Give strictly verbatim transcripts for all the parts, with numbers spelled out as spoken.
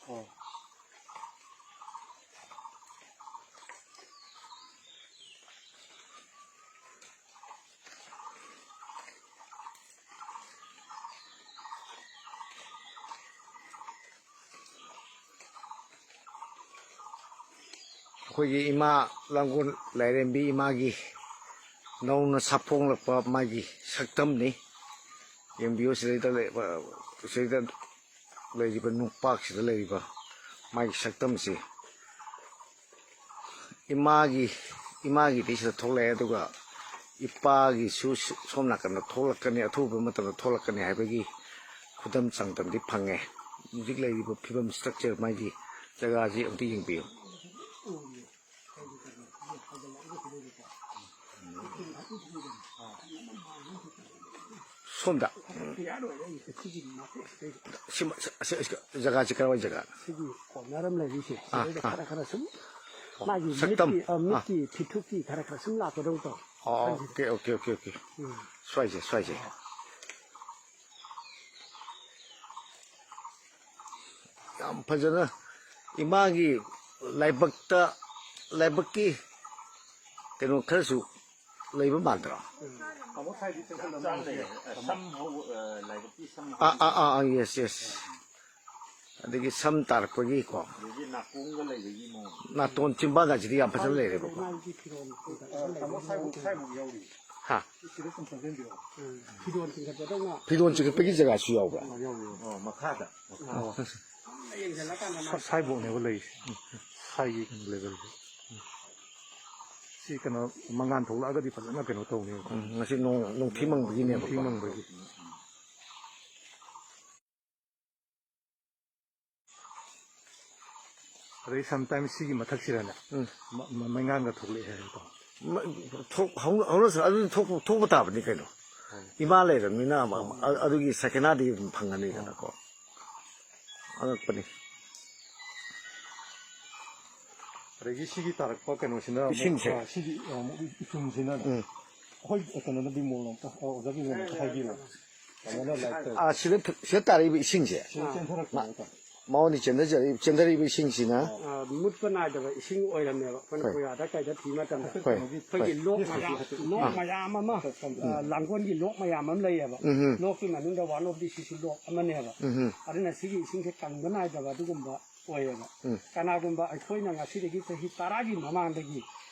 ꯑꯣ꯫ ꯑꯩꯈꯣꯏꯒꯤ ꯏꯃꯥ ꯂꯥꯡꯒꯣꯜ ꯂꯥꯏꯔꯦꯝꯕꯤ ꯏꯃꯥꯒꯤ ꯅꯧꯅ ꯁꯥꯐꯣꯡꯂꯛꯄ ꯃꯥꯒꯤ ꯁꯛꯇꯝꯅꯤ꯫ ꯌꯦꯡꯕꯤꯌꯨ, ꯁꯤꯗꯩꯗ ꯂꯩ-, ꯁꯤꯗꯩꯗ ꯂꯩꯔꯤꯕ ꯅꯨꯡꯄꯥꯛꯁꯤꯗ ꯂꯩꯔꯤꯕ ꯃꯥꯒꯤ ꯁꯛꯇꯝꯁꯤ꯫ ꯏꯃꯥꯒꯤ, ꯏꯃꯥꯒꯤꯗꯤ ꯁꯤꯗ ꯊꯣꯛꯂꯛꯑꯦ, ꯑꯗꯨꯒ ꯏꯄꯥꯒꯤꯁꯨ ꯁ-, ꯁꯣꯝ ꯅꯥꯀꯟꯗ ꯊꯣꯛꯂꯛꯀꯅꯤ, ꯑꯊꯨꯕ ꯃꯇꯝꯗ ꯊꯣꯛꯂꯛꯀꯅꯤ ꯍꯥꯏꯕꯒꯤ ꯈꯨꯗꯝ ꯆꯥꯡꯗꯝꯗꯤ ꯐꯪꯉꯦ꯫ ꯍꯧꯖꯤꯛ ꯂꯩꯔꯤꯕ ꯐꯤꯕꯝ, structure, ꯃꯥꯒꯤ ꯖꯒꯥꯁꯤ ꯑꯝꯇ ꯌꯦꯡꯕꯤꯌꯨ꯫ ꯁꯣꯝꯗ꯫ ꯁꯤꯃ-, ꯁꯤ-, ꯁꯤ-, ꯖꯒꯥꯁꯤ ꯀꯔꯥꯏꯋꯥꯏ ꯖꯒꯥ? ꯁꯤꯒꯤ corner ꯑꯃ ꯂꯩꯔꯤꯁꯦ, ꯑꯥ, ꯁꯤꯗꯩꯗ ꯑꯥ꯫ ꯈꯔ ꯈꯔ ꯁꯨꯝ ꯃꯥꯒꯤ ꯁꯛꯇꯝ꯫ ꯃꯤꯠꯀꯤ, ꯑ, ꯑꯥ꯫ ꯃꯤꯠꯀꯤ ꯐꯤꯊꯨꯞꯀꯤ ꯈꯔ ꯈꯔ ꯁꯨꯝ ꯂꯥꯛꯀꯗꯧ ꯇꯧ꯫ ꯑꯣ, ꯈꯪꯗꯦ꯫ Okay, okay, okay, okay. Um. ꯁ꯭ꯋꯥꯏꯁꯦ, ꯁ꯭ꯋꯥꯏꯁꯦ꯫ ꯌꯥꯝ ꯐꯖꯅ ꯏꯃꯥꯒꯤ ꯂꯥꯏꯕꯛꯇ, ꯂꯥꯏꯕꯛꯀꯤ ꯀꯩꯅꯣ ꯈꯔꯁꯨ ꯂꯩꯕ ꯃꯥꯟꯗ꯭ꯔꯣ? ꯇꯥꯃꯣ ꯁ꯭ꯋꯥꯏꯗꯤ ꯆꯪꯁꯜꯂꯝꯃꯣ꯫ ꯆꯞ ꯆꯥꯅ ꯂꯩꯌꯦ꯫ ꯁꯝ ꯍꯧꯕ, ꯑ, ꯂꯥꯏꯕꯛꯀꯤ ꯁꯝ ꯑꯥ, ꯑꯥ, ꯑꯥ, ꯑꯥ, ꯌꯦꯁ, ꯌꯦꯁ꯫ ꯑꯗꯒꯤ ꯁꯝ ꯇꯥꯔꯛꯄꯒꯤꯀꯣ꯫ ꯑꯗꯒꯤ ꯅꯥꯀꯣꯡꯒ ꯂꯩꯕꯒꯤ ꯃꯑꯣꯡ꯫ ꯅꯥꯇꯣꯟ ꯆꯤꯝꯕꯥꯟꯒꯁꯤꯗꯤ ꯌꯥꯝ ꯐꯖꯅ ꯂꯩꯔꯦꯕꯀꯣ꯫ ꯃꯥꯒꯤ ꯐꯤꯔꯣꯜ ꯆꯤꯡꯈꯠꯄꯗ ꯂꯩꯕ ꯇꯥꯃꯣ ꯁ꯭ꯋꯥꯏꯕꯨꯛ, ꯁ꯭ꯋꯥꯏꯕꯨꯛ ꯌꯧꯔꯤ꯫ ꯍꯥ? ꯁꯤꯗ ꯁꯨꯝ ꯆꯪꯁꯤꯟꯕꯤꯔꯣ꯫ ꯎꯝ꯫ ꯐꯤꯔꯣꯜ ꯆꯤꯡꯈꯠꯄꯗꯧꯅ꯫ ꯐꯤꯔꯣꯜ ꯆꯤꯡꯈꯠꯄꯒꯤ ꯖꯒꯥꯁꯨ ꯌꯥꯎꯕ꯭ꯔꯥ? ꯑꯥ, ꯌꯥꯎꯔꯤ, ꯌꯥꯎꯔꯤ꯫ ꯑꯣ, ꯃꯈꯥꯗ, ꯃꯈꯥꯗ꯫ ꯑꯣ꯫ ꯁ꯭ꯋꯥꯏꯕꯣꯛꯅꯦꯕ ꯂꯩꯔꯤꯁꯦ꯫ ꯁ꯭ꯋꯥꯏꯒꯤ ꯀꯩꯅꯣ levelꯁꯦ꯫ ꯁꯤ ꯀꯩꯅꯣ ꯃꯉꯥꯟ ꯊꯣꯛꯂꯛꯑꯒꯗꯤ ꯐꯖꯅ ꯀꯩꯅꯣ ꯇꯧꯅꯦꯕ꯫ ꯎꯝ, ꯉꯁꯤ ꯅꯣꯡ, ꯅꯣꯡꯊꯤ ꯃꯪꯕꯒꯤꯅꯦꯕꯀꯣ꯫ ꯅꯣꯡꯊꯤ ꯃꯪꯕꯒꯤ꯫ ꯑꯗꯩ sometimes ꯁꯤꯒꯤ ꯃꯊꯛꯁꯤꯗꯅꯦ, ꯎꯝ꯫ ꯃ-, ꯃ-, ꯃꯩꯉꯥꯟꯒ ꯊꯣꯛꯂꯛꯑꯦ ꯍꯥꯏꯕꯀꯣ꯫ ꯃ-, ꯊꯣꯛ-, ꯍꯧꯅ-, ꯍꯧꯅꯁꯥ ꯑꯗꯨꯗꯤ ꯊꯣꯛ-, ꯊꯣꯛꯄ ꯇꯥꯕꯅꯤ ꯀꯩꯅꯣ꯫ ꯎꯝ꯫ ꯏꯃꯥ ꯂꯩꯔꯕꯅꯤꯅ ꯑꯃ-, ꯑꯃ-, ꯑ-, ꯑꯗꯨꯒꯤ ꯁꯈꯤꯅꯥꯗꯤ ꯑꯗꯨꯝ ꯐꯪꯒꯅꯤꯗꯅꯀꯣ꯫ ꯑꯉꯛꯄꯅꯤ꯫ ꯑꯗꯒꯤ ꯁꯤꯒꯤ ꯇꯥꯔꯛꯄ ꯀꯩꯅꯣꯁꯤꯅ ꯑꯃꯨꯛ, ꯏꯁꯤꯡꯁꯦ꯫ ꯑ, ꯁꯤꯒꯤ ꯑꯃꯨꯛ ꯏꯆꯨꯝꯁꯤꯅ ꯎꯝ꯫ ꯑꯩꯈꯣꯏ ꯀꯩꯅꯣꯅ ꯕꯤꯃꯣꯜꯅ ꯑꯝꯇ, ꯑ, ꯑꯣꯖꯥ ꯕꯤꯃꯣꯜꯅ ꯑꯝꯇ ꯍꯥꯏꯕꯤꯔꯣ꯫ ꯀꯃꯥꯏꯅ ꯂꯥꯏꯠ ꯇꯧ-, ꯑꯥ, ꯁꯤꯗ ꯊ-, ꯁꯤꯗ ꯇꯥꯔꯛꯏꯕ ꯏꯁꯤꯡꯁꯦ, ꯁꯤꯗ ꯆꯦꯟꯊꯔꯛꯄ ꯍꯥꯏꯇꯥꯔꯦ꯫ ꯃꯉꯣꯟꯗ ꯆꯦꯟꯊꯖꯔꯛꯏ-, ꯆꯦꯟꯊꯔꯛꯏꯕ ꯏꯁꯤꯡꯁꯤꯅ, ꯑ, ꯃꯨꯠꯄ ꯅꯥꯏꯗꯕ ꯏꯁꯤꯡ ꯑꯣꯏꯔꯝꯃꯦꯕ꯫ ꯑꯩꯈꯣꯏꯅ ꯍꯣꯏ꯫ ꯄꯨꯌꯥꯗ ꯀꯩꯗ ꯊꯤ ꯃꯇꯝꯗ ꯍꯣꯏ, ꯑꯩꯈꯣꯏꯒꯤ ꯍꯣꯏ꯫ ꯂꯣꯛ ꯃꯌꯥꯝ, ꯂꯣꯛ ꯃꯌꯥꯝ ꯑꯃ, ꯑ, ꯂꯥꯡꯒꯣꯜꯒꯤ ꯂꯣꯛ ꯃꯌꯥꯝ ꯑꯃ ꯂꯩꯌꯦꯕ꯫ ꯎꯝ꯫ ꯂꯣꯛꯀꯤ ꯃꯅꯨꯡꯗ ꯋꯥꯟ ꯑꯣꯐ ꯗꯤ ꯁꯤꯁꯨ ꯂꯣꯛ ꯑꯃꯅꯦꯕ꯫ ꯎꯝ꯫ ꯑꯗꯨꯅ ꯁꯤꯒꯤ ꯏꯁꯤꯡꯁꯦ ꯀꯪꯕ ꯅꯥꯏꯗꯕ ꯑꯗꯨꯒꯨꯝꯕ ꯑꯣꯏꯌꯦꯕ꯫ ꯎꯝ꯫ ꯀꯅꯥꯒꯨꯝꯕ ꯑꯩꯈꯣꯏꯅ ꯉꯁꯤꯗꯒꯤ ꯆꯍꯤ ꯇꯔꯥꯒꯤ ꯃꯃꯥꯡꯗꯒꯤ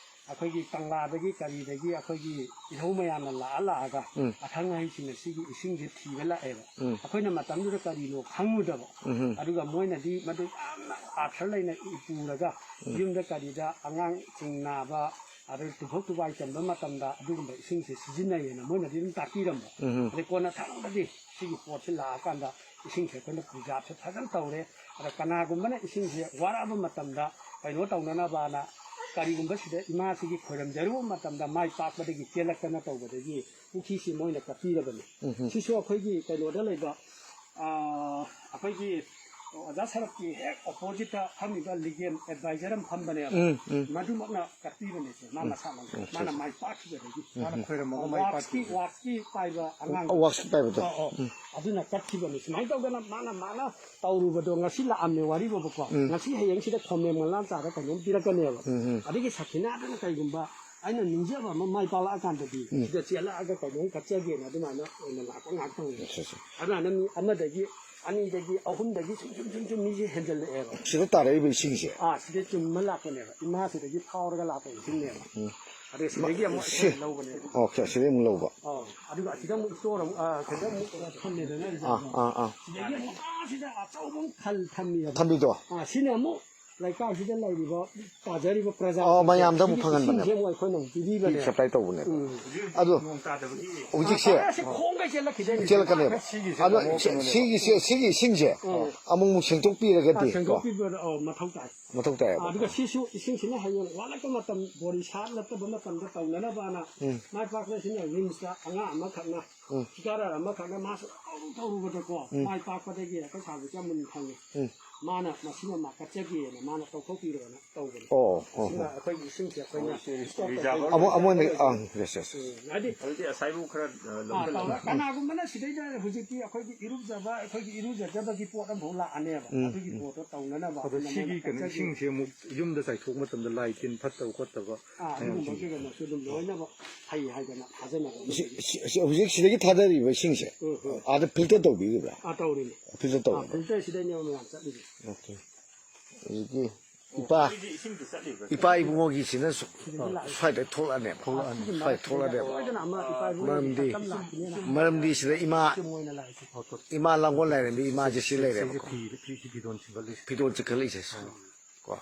ꯑꯩꯈꯣꯏꯒꯤ ꯀꯪꯂꯥꯗꯒꯤ ꯀꯔꯤꯗꯒꯤ ꯑꯩꯈꯣꯏꯒꯤ ꯏꯙꯧ ꯃꯌꯥꯝꯅ ꯂꯥꯛꯑ ꯂꯥꯛꯑꯒ ꯎꯝ꯫ ꯑꯈꯪ ꯑꯍꯩꯁꯤꯡꯅ ꯁꯤꯒꯤ ꯏꯁꯤꯡꯁꯦ ꯊꯤꯕ ꯂꯥꯛꯑꯦꯕ꯫ ꯎꯝ꯫ ꯑꯩꯈꯣꯏꯅ ꯃꯇꯝꯗꯨꯗ ꯀꯔꯤꯅꯣ ꯈꯪꯉꯨꯗꯕ꯫ ꯎꯝ꯫ ꯑꯗꯨꯒ ꯃꯣꯏꯅꯗꯤ ꯃꯗꯨ ꯌꯥꯝꯅ ꯑꯥꯔꯊ ꯂꯩꯅ ꯄꯨꯔꯒ ꯌꯨꯝꯗ ꯀꯔꯤꯗ ꯑꯉꯥꯡꯁꯤꯡ ꯅꯥꯕ, ꯑꯗꯩ ꯇꯨꯐꯧ ꯇꯨꯕꯥꯏ ꯆꯟꯕ ꯃꯇꯝꯗ ꯑꯗꯨꯒꯨꯝꯕ ꯏꯁꯤꯡꯁꯦ ꯁꯤꯖꯤꯟꯅꯩꯌꯦꯅ ꯃꯣꯏꯅꯗꯤ ꯑꯗꯨꯝ ꯇꯥꯛꯄꯤꯔꯝꯕ꯫ ꯎꯝ꯫ ꯑꯗꯩ ꯀꯣꯟꯅ ꯊꯪꯗꯗꯤ ꯁꯤꯒꯤ ꯄꯣꯠꯁꯤ ꯂꯥꯛꯑꯀꯥꯟꯗ ꯏꯁꯤꯡꯁꯦ ꯑꯩꯈꯣꯏꯅ ꯄ꯭ꯔꯤꯖꯥꯕꯁꯦ ꯐꯖꯅ ꯇꯧꯔꯦ꯫ ꯑꯗ ꯀꯅꯥꯒꯨꯝꯕꯅ ꯏꯁꯤꯡꯁꯦ ꯋꯥꯔꯛꯑꯕ ꯃꯇꯝꯗ ꯀꯩꯅꯣ ꯇꯧꯅꯅꯕꯅ ꯀꯔꯤꯒꯨꯝꯕ ꯁꯤꯗ ꯏꯃꯥꯁꯤꯒꯤ ꯈꯣꯏꯔꯝꯖꯔꯨꯕ ꯃꯇꯝꯗ ꯃꯥꯏ ꯄꯥꯛꯄꯗꯒꯤ ꯆꯦꯜꯂꯛꯇꯅ ꯇꯧꯕꯗꯒꯤ ꯄꯨꯈ꯭ꯔꯤꯁꯤ ꯃꯣꯏꯅ ꯀꯠꯄꯤꯔꯕꯅꯤ꯫ ꯁꯤꯁꯨ ꯑꯩꯈꯣꯏꯒꯤ ꯀꯩꯅꯣꯗ ꯂꯩꯕ, ꯑꯥ, ꯑꯩꯈꯣꯏꯒꯤ ꯑꯣꯖꯥ ꯁꯔꯞꯀꯤ ꯍꯦꯛ ꯑꯣꯄꯣꯖꯤꯠꯇ ꯐꯝꯃꯤꯕ ꯂꯤꯒꯦꯜ ꯑꯦꯗꯚꯥꯏꯖꯔ ꯑꯃ ꯐꯝꯕꯅꯦꯕ꯫ ꯎꯝ, ꯎꯝ꯫ ꯃꯗꯨꯃꯛꯅ ꯀꯠꯄꯤꯕꯅꯦꯕ ꯏꯆꯦ, ꯃꯥ ꯃꯁꯥꯃꯛꯅ꯫ ꯃꯥꯅ ꯃꯥꯏ ꯄꯥꯛꯈꯤꯕꯗꯒꯤ꯫ ꯃꯥꯅ ꯈꯣꯏꯔꯝꯃꯒ ꯃꯥꯏ ꯋꯥꯛꯁꯀꯤ, ꯄꯥꯛꯈꯤꯕ꯫ ꯋꯥꯛꯁꯀꯤ ꯄꯥꯏꯕ ꯑꯉꯥꯡ꯫ ꯑ, ꯋꯥꯛꯁꯀꯤ ꯄꯥꯏꯕꯗꯣ꯫ ꯑ, ꯑ꯫ ꯑꯗꯨꯅ ꯀꯠꯈꯤꯕꯅꯤ꯫ ꯁꯨꯃꯥꯏꯅ ꯇꯧꯗꯅ ꯃꯥꯅ, ꯃꯥꯅ ꯇꯧꯔꯨꯕꯗꯣ ꯉꯁꯤ ꯂꯥꯛꯑꯝꯃꯦ ꯋꯥꯔꯤꯕꯣꯕꯀꯣ꯫ ꯉꯁꯤ ꯍꯌꯦꯡꯁꯤꯗ ꯈꯣꯝꯃꯦꯝ ꯃꯉꯥ ꯆꯥꯗ ꯀꯩꯅꯣꯝ ꯄꯤꯔꯛꯀꯅꯦꯕ꯫ ꯑꯗꯒꯤ ꯁꯈꯤꯅꯥꯗꯅ ꯀꯩꯒꯨꯝꯕ ꯑꯩꯅ ꯅꯤꯡꯖꯕ ꯑꯃ ꯃꯥꯏ ꯄꯥꯛꯂꯛꯑꯀꯥꯟꯗꯗꯤ ꯁꯤꯗ ꯆꯦꯜꯂꯛꯑꯒ ꯀꯩꯅꯣꯝ ꯀꯠꯆꯒꯦꯅ ꯑꯗꯨꯃꯥꯏꯅ ꯑꯣꯏꯅ ꯂꯥꯛꯄ ꯉꯥꯛꯇꯅꯤ꯫ ꯑꯠꯆꯥ, ꯑꯠꯆꯥ꯫ ꯑꯗꯨꯃꯥꯏꯅ ꯃꯤ ꯑꯃꯗꯒꯤ, ꯑꯅꯤꯗꯒꯤ, ꯑꯍꯨꯝꯗꯒꯤ ꯁꯨꯝ, ꯁꯨꯝ, ꯁꯨꯝ, ꯁꯨꯝ ꯃꯤꯁꯦ ꯍꯦꯟꯖꯜꯂꯛꯑꯦꯕ꯫ ꯁꯤꯗ ꯇꯥꯔꯛꯏꯕ ꯏꯁꯤꯡꯁꯦ꯫ ꯑꯥ, ꯁꯤꯗꯩ ꯆꯨꯝꯃ ꯂꯥꯛꯄꯅꯦꯕ꯫ ꯏꯃꯥꯁꯤꯗꯒꯤ ꯐꯥꯎꯔꯒ ꯂꯥꯛꯄ ꯏꯁꯤꯡꯅꯦꯕ꯫ ꯑꯗꯩ ꯁꯤꯗꯒꯤ ꯑꯃꯨꯛ ꯁꯤ-, ꯑꯩꯈꯣꯏꯅ ꯂꯧꯕꯅꯦꯕ꯫ ꯑꯣꯀꯦ, ꯁꯤꯗꯩ ꯑꯃꯨꯛ ꯂꯧꯕ꯫ ꯑꯥ, ꯑꯗꯨꯒ ꯑꯁꯤꯗ ꯑꯃꯨꯛ ꯏꯁꯇꯣꯔ ꯑꯃꯨꯛ, ꯑꯥ, ꯁꯤꯗ ꯑꯃꯨꯛ ꯊꯝꯃꯦꯗꯅ ꯑꯩꯁꯦ꯫ ꯑꯥ, ꯑꯥ, ꯑꯥ꯫ ꯁꯤꯗꯒꯤ ꯑꯃꯨꯛ ꯑꯥ, ꯁꯤꯗ ꯑꯆꯧꯕ ꯑꯃ ꯈꯜ ꯊꯝꯃꯤꯑꯕ꯫ ꯊꯝꯕꯤꯗꯣ꯫ ꯑꯥ, ꯁꯤꯅ ꯑꯃꯨꯛ ꯂꯩꯀꯥꯏꯁꯤꯗ ꯂꯩꯔꯤꯕ ꯇꯥꯖꯔꯤꯕ ꯄ꯭ꯔꯖꯥ ꯑꯣ, ꯃꯌꯥꯝꯗ ꯑꯃꯨꯛ ꯁꯤꯒꯤ ꯐꯪꯍꯟꯕꯅꯦꯕ꯫ ꯏꯁꯤꯡꯁꯦ ꯑꯃꯨꯛ ꯑꯩꯈꯣꯏꯅ ꯑꯃꯨꯛ ꯄꯤꯕꯤꯕꯅꯦ꯫ ꯁꯄ꯭ꯂꯥꯏ ꯇꯧꯕꯅꯦꯕ꯫ ꯎꯝ꯫ ꯑꯗꯣ ꯅꯣꯡ ꯇꯥꯗꯕꯒꯤ ꯍꯧꯖꯤꯛꯁꯦ ꯑꯥ, ꯁꯤ ꯈꯣꯡꯒꯩ ꯆꯦꯜꯂꯛꯈꯤꯗꯣꯏꯅꯤ꯫ ꯆꯦꯜꯂꯛꯀꯅꯦꯕ꯫ ꯁꯤꯒꯤꯁꯦ ꯑꯗꯣ ꯀꯩꯅꯣ ꯁꯤ-, ꯁꯤꯒꯤꯁꯦ, ꯁꯤꯒꯤ ꯏꯁꯤꯡꯁꯁꯦ ꯎꯝ꯫ ꯑꯃꯨꯛ ꯑꯃꯨꯛ ꯁꯦꯡꯗꯣꯛꯄꯤꯔꯒꯗꯤ ꯑꯥ, ꯀꯣ ꯁꯦꯡꯗꯣꯛꯄꯤꯕ, ꯑꯣ, ꯃꯊꯧ ꯇꯥꯏ꯫ ꯃꯊꯧ ꯇꯥꯏꯌꯦꯕ꯫ ꯑꯗꯨꯒ ꯁꯤꯁꯨ ꯏꯁꯤꯡꯁꯤꯅ ꯍꯌꯦꯡ ꯋꯥꯠꯂꯛꯄ ꯃꯇꯝ, ꯕꯣꯔꯤ ꯁꯥꯠꯂꯛꯇꯕ ꯃꯇꯝꯗ ꯇꯧꯅꯅꯕꯅ ꯃꯥꯏ ꯄꯥꯛꯄꯁꯤꯅ ꯔꯤꯝꯁꯇ ꯑꯉꯥꯡ ꯑꯃꯈꯛꯅ ꯁꯤꯀꯥꯔ ꯑꯃꯈꯛꯅ ꯃꯥꯁꯨ ꯇꯧꯔꯨ ꯇꯧꯔꯨꯕꯗꯀꯣ ꯃꯥꯏ ꯄꯥꯛꯄꯗꯒꯤ ꯑꯩꯈꯣꯏ ꯁꯥꯔ ꯕꯤꯀ꯭ꯔꯝ ꯃꯨꯅꯤ ꯈꯪꯉꯦ꯫ ꯃꯥꯅ ꯃꯁꯤꯃ ꯃꯥ ꯀꯠꯆꯒꯦꯅ ꯃꯥꯅ ꯇꯧꯊꯣꯛꯄꯤꯔꯣꯅ ꯇꯧꯕꯅꯤ꯫ ꯑꯣ, ꯑꯣ, ꯑꯁꯤꯅ ꯑꯣ꯫ ꯑꯩꯈꯣꯏꯒꯤ ꯏꯁꯤꯡꯁꯦ ꯑꯩꯈꯣꯏꯅ ꯑꯣ, ꯁꯤ ꯔꯤꯖꯥꯔꯚꯔ ꯑꯃꯨꯛ, ꯑꯃꯨꯛ ꯑꯣꯏꯅ, ꯑꯥ, yes, yes꯫ ꯎꯝ, ꯍꯥꯏꯗꯤ ꯑꯗꯨꯗꯤ ꯑꯁꯥꯏꯕꯨ ꯈꯔ, ꯑ, ꯑꯥ, ꯂꯧꯁꯤꯜꯂꯒ꯫ ꯇꯧꯔ-, ꯀꯅꯥꯒꯨꯝꯕꯅ ꯁꯤꯗꯩꯗ ꯍꯧꯖꯤꯛꯇꯤ ꯑꯩꯈꯣꯏꯒꯤ ꯏꯔꯨꯖꯕ, ꯑꯩꯈꯣꯏꯒꯤ ꯏꯔꯨꯖꯗꯕꯒꯤ ꯄꯣꯠ ꯑꯃꯐꯥꯎ ꯂꯥꯛꯑꯅꯦꯕ꯫ ꯎꯝ, ꯑꯗꯨꯒꯤ ꯎꯝ꯫ ꯄꯣꯠꯇꯣ ꯇꯧꯅꯅꯕ ꯑꯗꯣ ꯑꯗꯨꯅ ꯁꯤꯒꯤ ꯃꯣꯏꯅ ꯀꯩꯅꯣ ꯀꯠꯆꯒꯦ꯫ ꯏꯁꯤꯡꯁꯦ ꯑꯃꯨꯛ ꯌꯨꯝꯗ ꯆꯥꯏꯊꯣꯛꯄ ꯃꯇꯝꯗ ꯂꯥꯏ ꯇꯤꯟ ꯐꯠꯇꯕ ꯈꯣꯠꯇꯕ ꯑꯥ, ꯃꯌꯥꯝꯁꯤꯡꯁꯦ꯫ ꯑꯗꯨꯒꯨꯝꯕꯒꯤ ꯀꯩꯅꯣꯁꯨ ꯑꯗꯨꯝ ꯂꯣꯏꯅꯃꯛ ꯐꯩ ꯍꯥꯏꯗꯅ ꯊꯥꯖꯅꯕ ꯁꯤ, ꯑꯃ ꯁꯤ, ꯁꯤ ꯍꯧꯖꯤꯛ ꯁꯤꯗꯒꯤ ꯊꯥꯗꯔꯤꯕ ꯏꯁꯤꯡꯁꯦ ꯎꯝ, ꯎꯝ꯫ ꯑꯥꯗ ꯐꯤꯜꯇꯔ ꯇꯧꯕꯤꯔꯤꯕ꯭ꯔꯥ? ꯑꯥ, ꯇꯧꯔꯤꯅꯤ꯫ ꯐꯤꯜꯇꯔ ꯑꯥ, ꯇꯧꯕ꯫ ꯐꯤꯜꯇꯔ ꯁꯤꯗꯩꯅꯦꯕ ꯃꯌꯥꯝ ꯆꯠꯂꯤꯁꯦ꯫ ꯑꯣꯀꯦ꯫ ꯍꯧꯖꯤꯛꯀꯤ ꯏꯄꯥ, ꯁꯤꯗꯤ ꯏꯁꯤꯡꯗꯤ ꯆꯠꯂꯤꯕ꯭ꯔꯥ? ꯏꯄꯥ ꯏꯕꯨꯡꯉꯣꯒꯤꯁꯤꯅ ꯁꯨ-, ꯁꯤꯗꯒꯤ ꯂꯥꯛꯏꯁꯦ꯫ ꯁ꯭ꯋꯥꯏꯗ ꯊꯣꯛꯂꯛꯑꯅꯦꯕ꯫ ꯊꯣꯛꯂꯛꯑꯅꯤ꯫ ꯁ꯭ꯋꯥꯏꯗ ꯊꯣꯛꯂꯛꯑꯅꯦꯕ꯫ ꯁꯣꯏꯗꯅ ꯑꯃ ꯏꯄꯥ ꯏꯕꯨꯡꯒꯤ ꯃꯔꯝꯗꯤ, ꯁꯛꯇꯝ ꯂꯥꯛꯈꯤꯅꯦꯅ ꯃꯔꯝꯗꯤ ꯁꯤꯗ ꯏꯃꯥ, ꯆꯨꯝ ꯑꯣꯏꯅ ꯂꯥꯛꯏꯁꯦ꯫ ꯏꯃꯥ ꯂꯥꯡꯒꯣꯜ ꯂꯥꯏꯔꯦꯝꯕꯤ ꯏꯃꯥꯁꯦ ꯁꯤ ꯁꯤ, ꯂꯩꯔꯦꯕꯀꯣ꯫ ꯁꯤꯁꯦ ꯐꯤ, ꯐꯤ, ꯐꯤ ꯐꯤꯗꯣꯟ ꯊꯤꯟꯒꯠꯂꯤꯁꯦ꯫ ꯐꯤꯗꯣꯟ ꯆꯤꯡꯈꯠꯂꯛꯏꯁꯦ꯫ ꯑꯥ꯫ ꯀꯣ꯫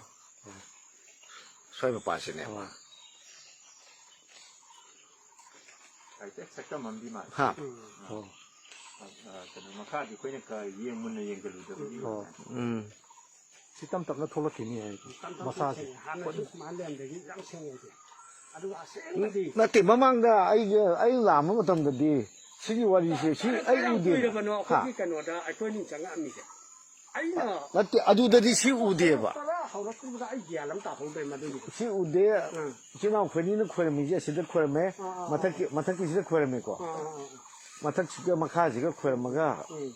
ꯁ꯭ꯋꯥꯏ ꯃꯄꯥꯁꯤꯅꯦꯕ꯫ ꯑꯥ꯫ ꯍꯥꯏꯐꯦꯠ ꯁꯛꯇꯝ ꯑꯃꯗꯤ ꯃꯥꯜꯂꯤ꯫ ꯍꯥ꯫ ꯎꯝ꯫ ꯑꯣ꯫ ꯑ, ꯑ, ꯀꯩꯅꯣ, ꯃꯈꯥꯗꯤ ꯑꯩꯈꯣꯏꯅ ꯀ-, ꯌꯦꯡ-, ꯃꯨꯟꯅ ꯌꯦꯡꯁꯤꯜꯂꯨꯗꯕꯒꯤ ꯑꯣ꯫ ꯑꯣꯏꯅ꯫ ꯎꯝ꯫ ꯁꯤ ꯇꯞ ꯇꯞꯅ ꯊꯣꯛꯂꯛꯈꯤꯅꯤ ꯍꯥꯏꯗꯤ ꯇꯞ ꯇꯞꯅ ꯃꯁꯥꯁꯦ꯫ ꯁꯦꯡꯉꯦ꯫ ꯍꯥꯟꯅꯗꯤ ꯁꯨꯃꯥꯏꯅ ꯂꯩꯔꯝꯗꯒꯤ ꯌꯥꯝ ꯁꯦꯡꯉꯦ ꯍꯧꯖꯤꯛ꯫ ꯑꯗꯨꯒ ꯑꯁꯦꯡꯕꯗꯤ ꯅꯠꯇꯦ, ꯃꯃꯥꯡꯗ ꯑꯩꯒ, ꯑꯩ ꯂꯥꯛꯑꯝꯕ ꯃꯇꯝꯗꯗꯤ ꯁꯤꯒꯤ ꯋꯥꯔꯤꯁꯦ ꯁꯤ ꯑꯩ ꯀꯌꯥꯝ ꯎꯗꯦꯕ꯫ ꯀꯨꯏꯔꯕꯅꯣ ꯍꯥ? ꯑꯩꯈꯣꯏꯒꯤ ꯀꯩꯅꯣꯗ ꯑꯩꯈꯣꯏ ꯅꯤꯡ ꯆꯪꯉꯛꯑꯝꯃꯤꯁꯦ? ꯑꯩꯅ ꯅꯠꯇꯦ, ꯑꯗꯨꯗꯗꯤ ꯁꯤ ꯎꯗꯦꯕ꯫ ꯇꯔꯥ ꯍꯧꯔꯛꯇ꯭ꯔꯤꯕꯗ ꯑꯩ ꯒ꯭ꯌꯥꯟ ꯑꯃ ꯇꯥꯍꯧꯗ꯭ꯔꯦ ꯃꯗꯨꯒꯤꯗꯣ꯫ ꯁꯤ ꯎꯗꯦ꯫ ꯎꯝ꯫ ꯏꯆꯤꯜ ꯏꯅꯥꯎ ꯑꯩꯈꯣꯏꯅꯤꯅ ꯈꯣꯏꯔꯝꯃꯤꯁꯦ ꯑꯁꯤꯗ ꯈꯣꯏꯔꯝꯃꯦ꯫ ꯑꯥ, ꯑꯥ, ꯑꯥ, ꯃꯊꯛꯀꯤ, ꯑꯥ꯫ ꯃꯊꯛꯀꯤꯁꯤꯗ ꯈꯣꯏꯔꯝꯃꯦꯀꯣ꯫ ꯑꯥ, ꯑꯥ, ꯑꯥ, ꯑꯥ꯫ ꯃꯊꯛꯁꯤꯒ ꯃꯈꯥꯁꯤꯒ ꯈꯣꯏꯔꯝꯃꯒ, ꯎꯝ꯫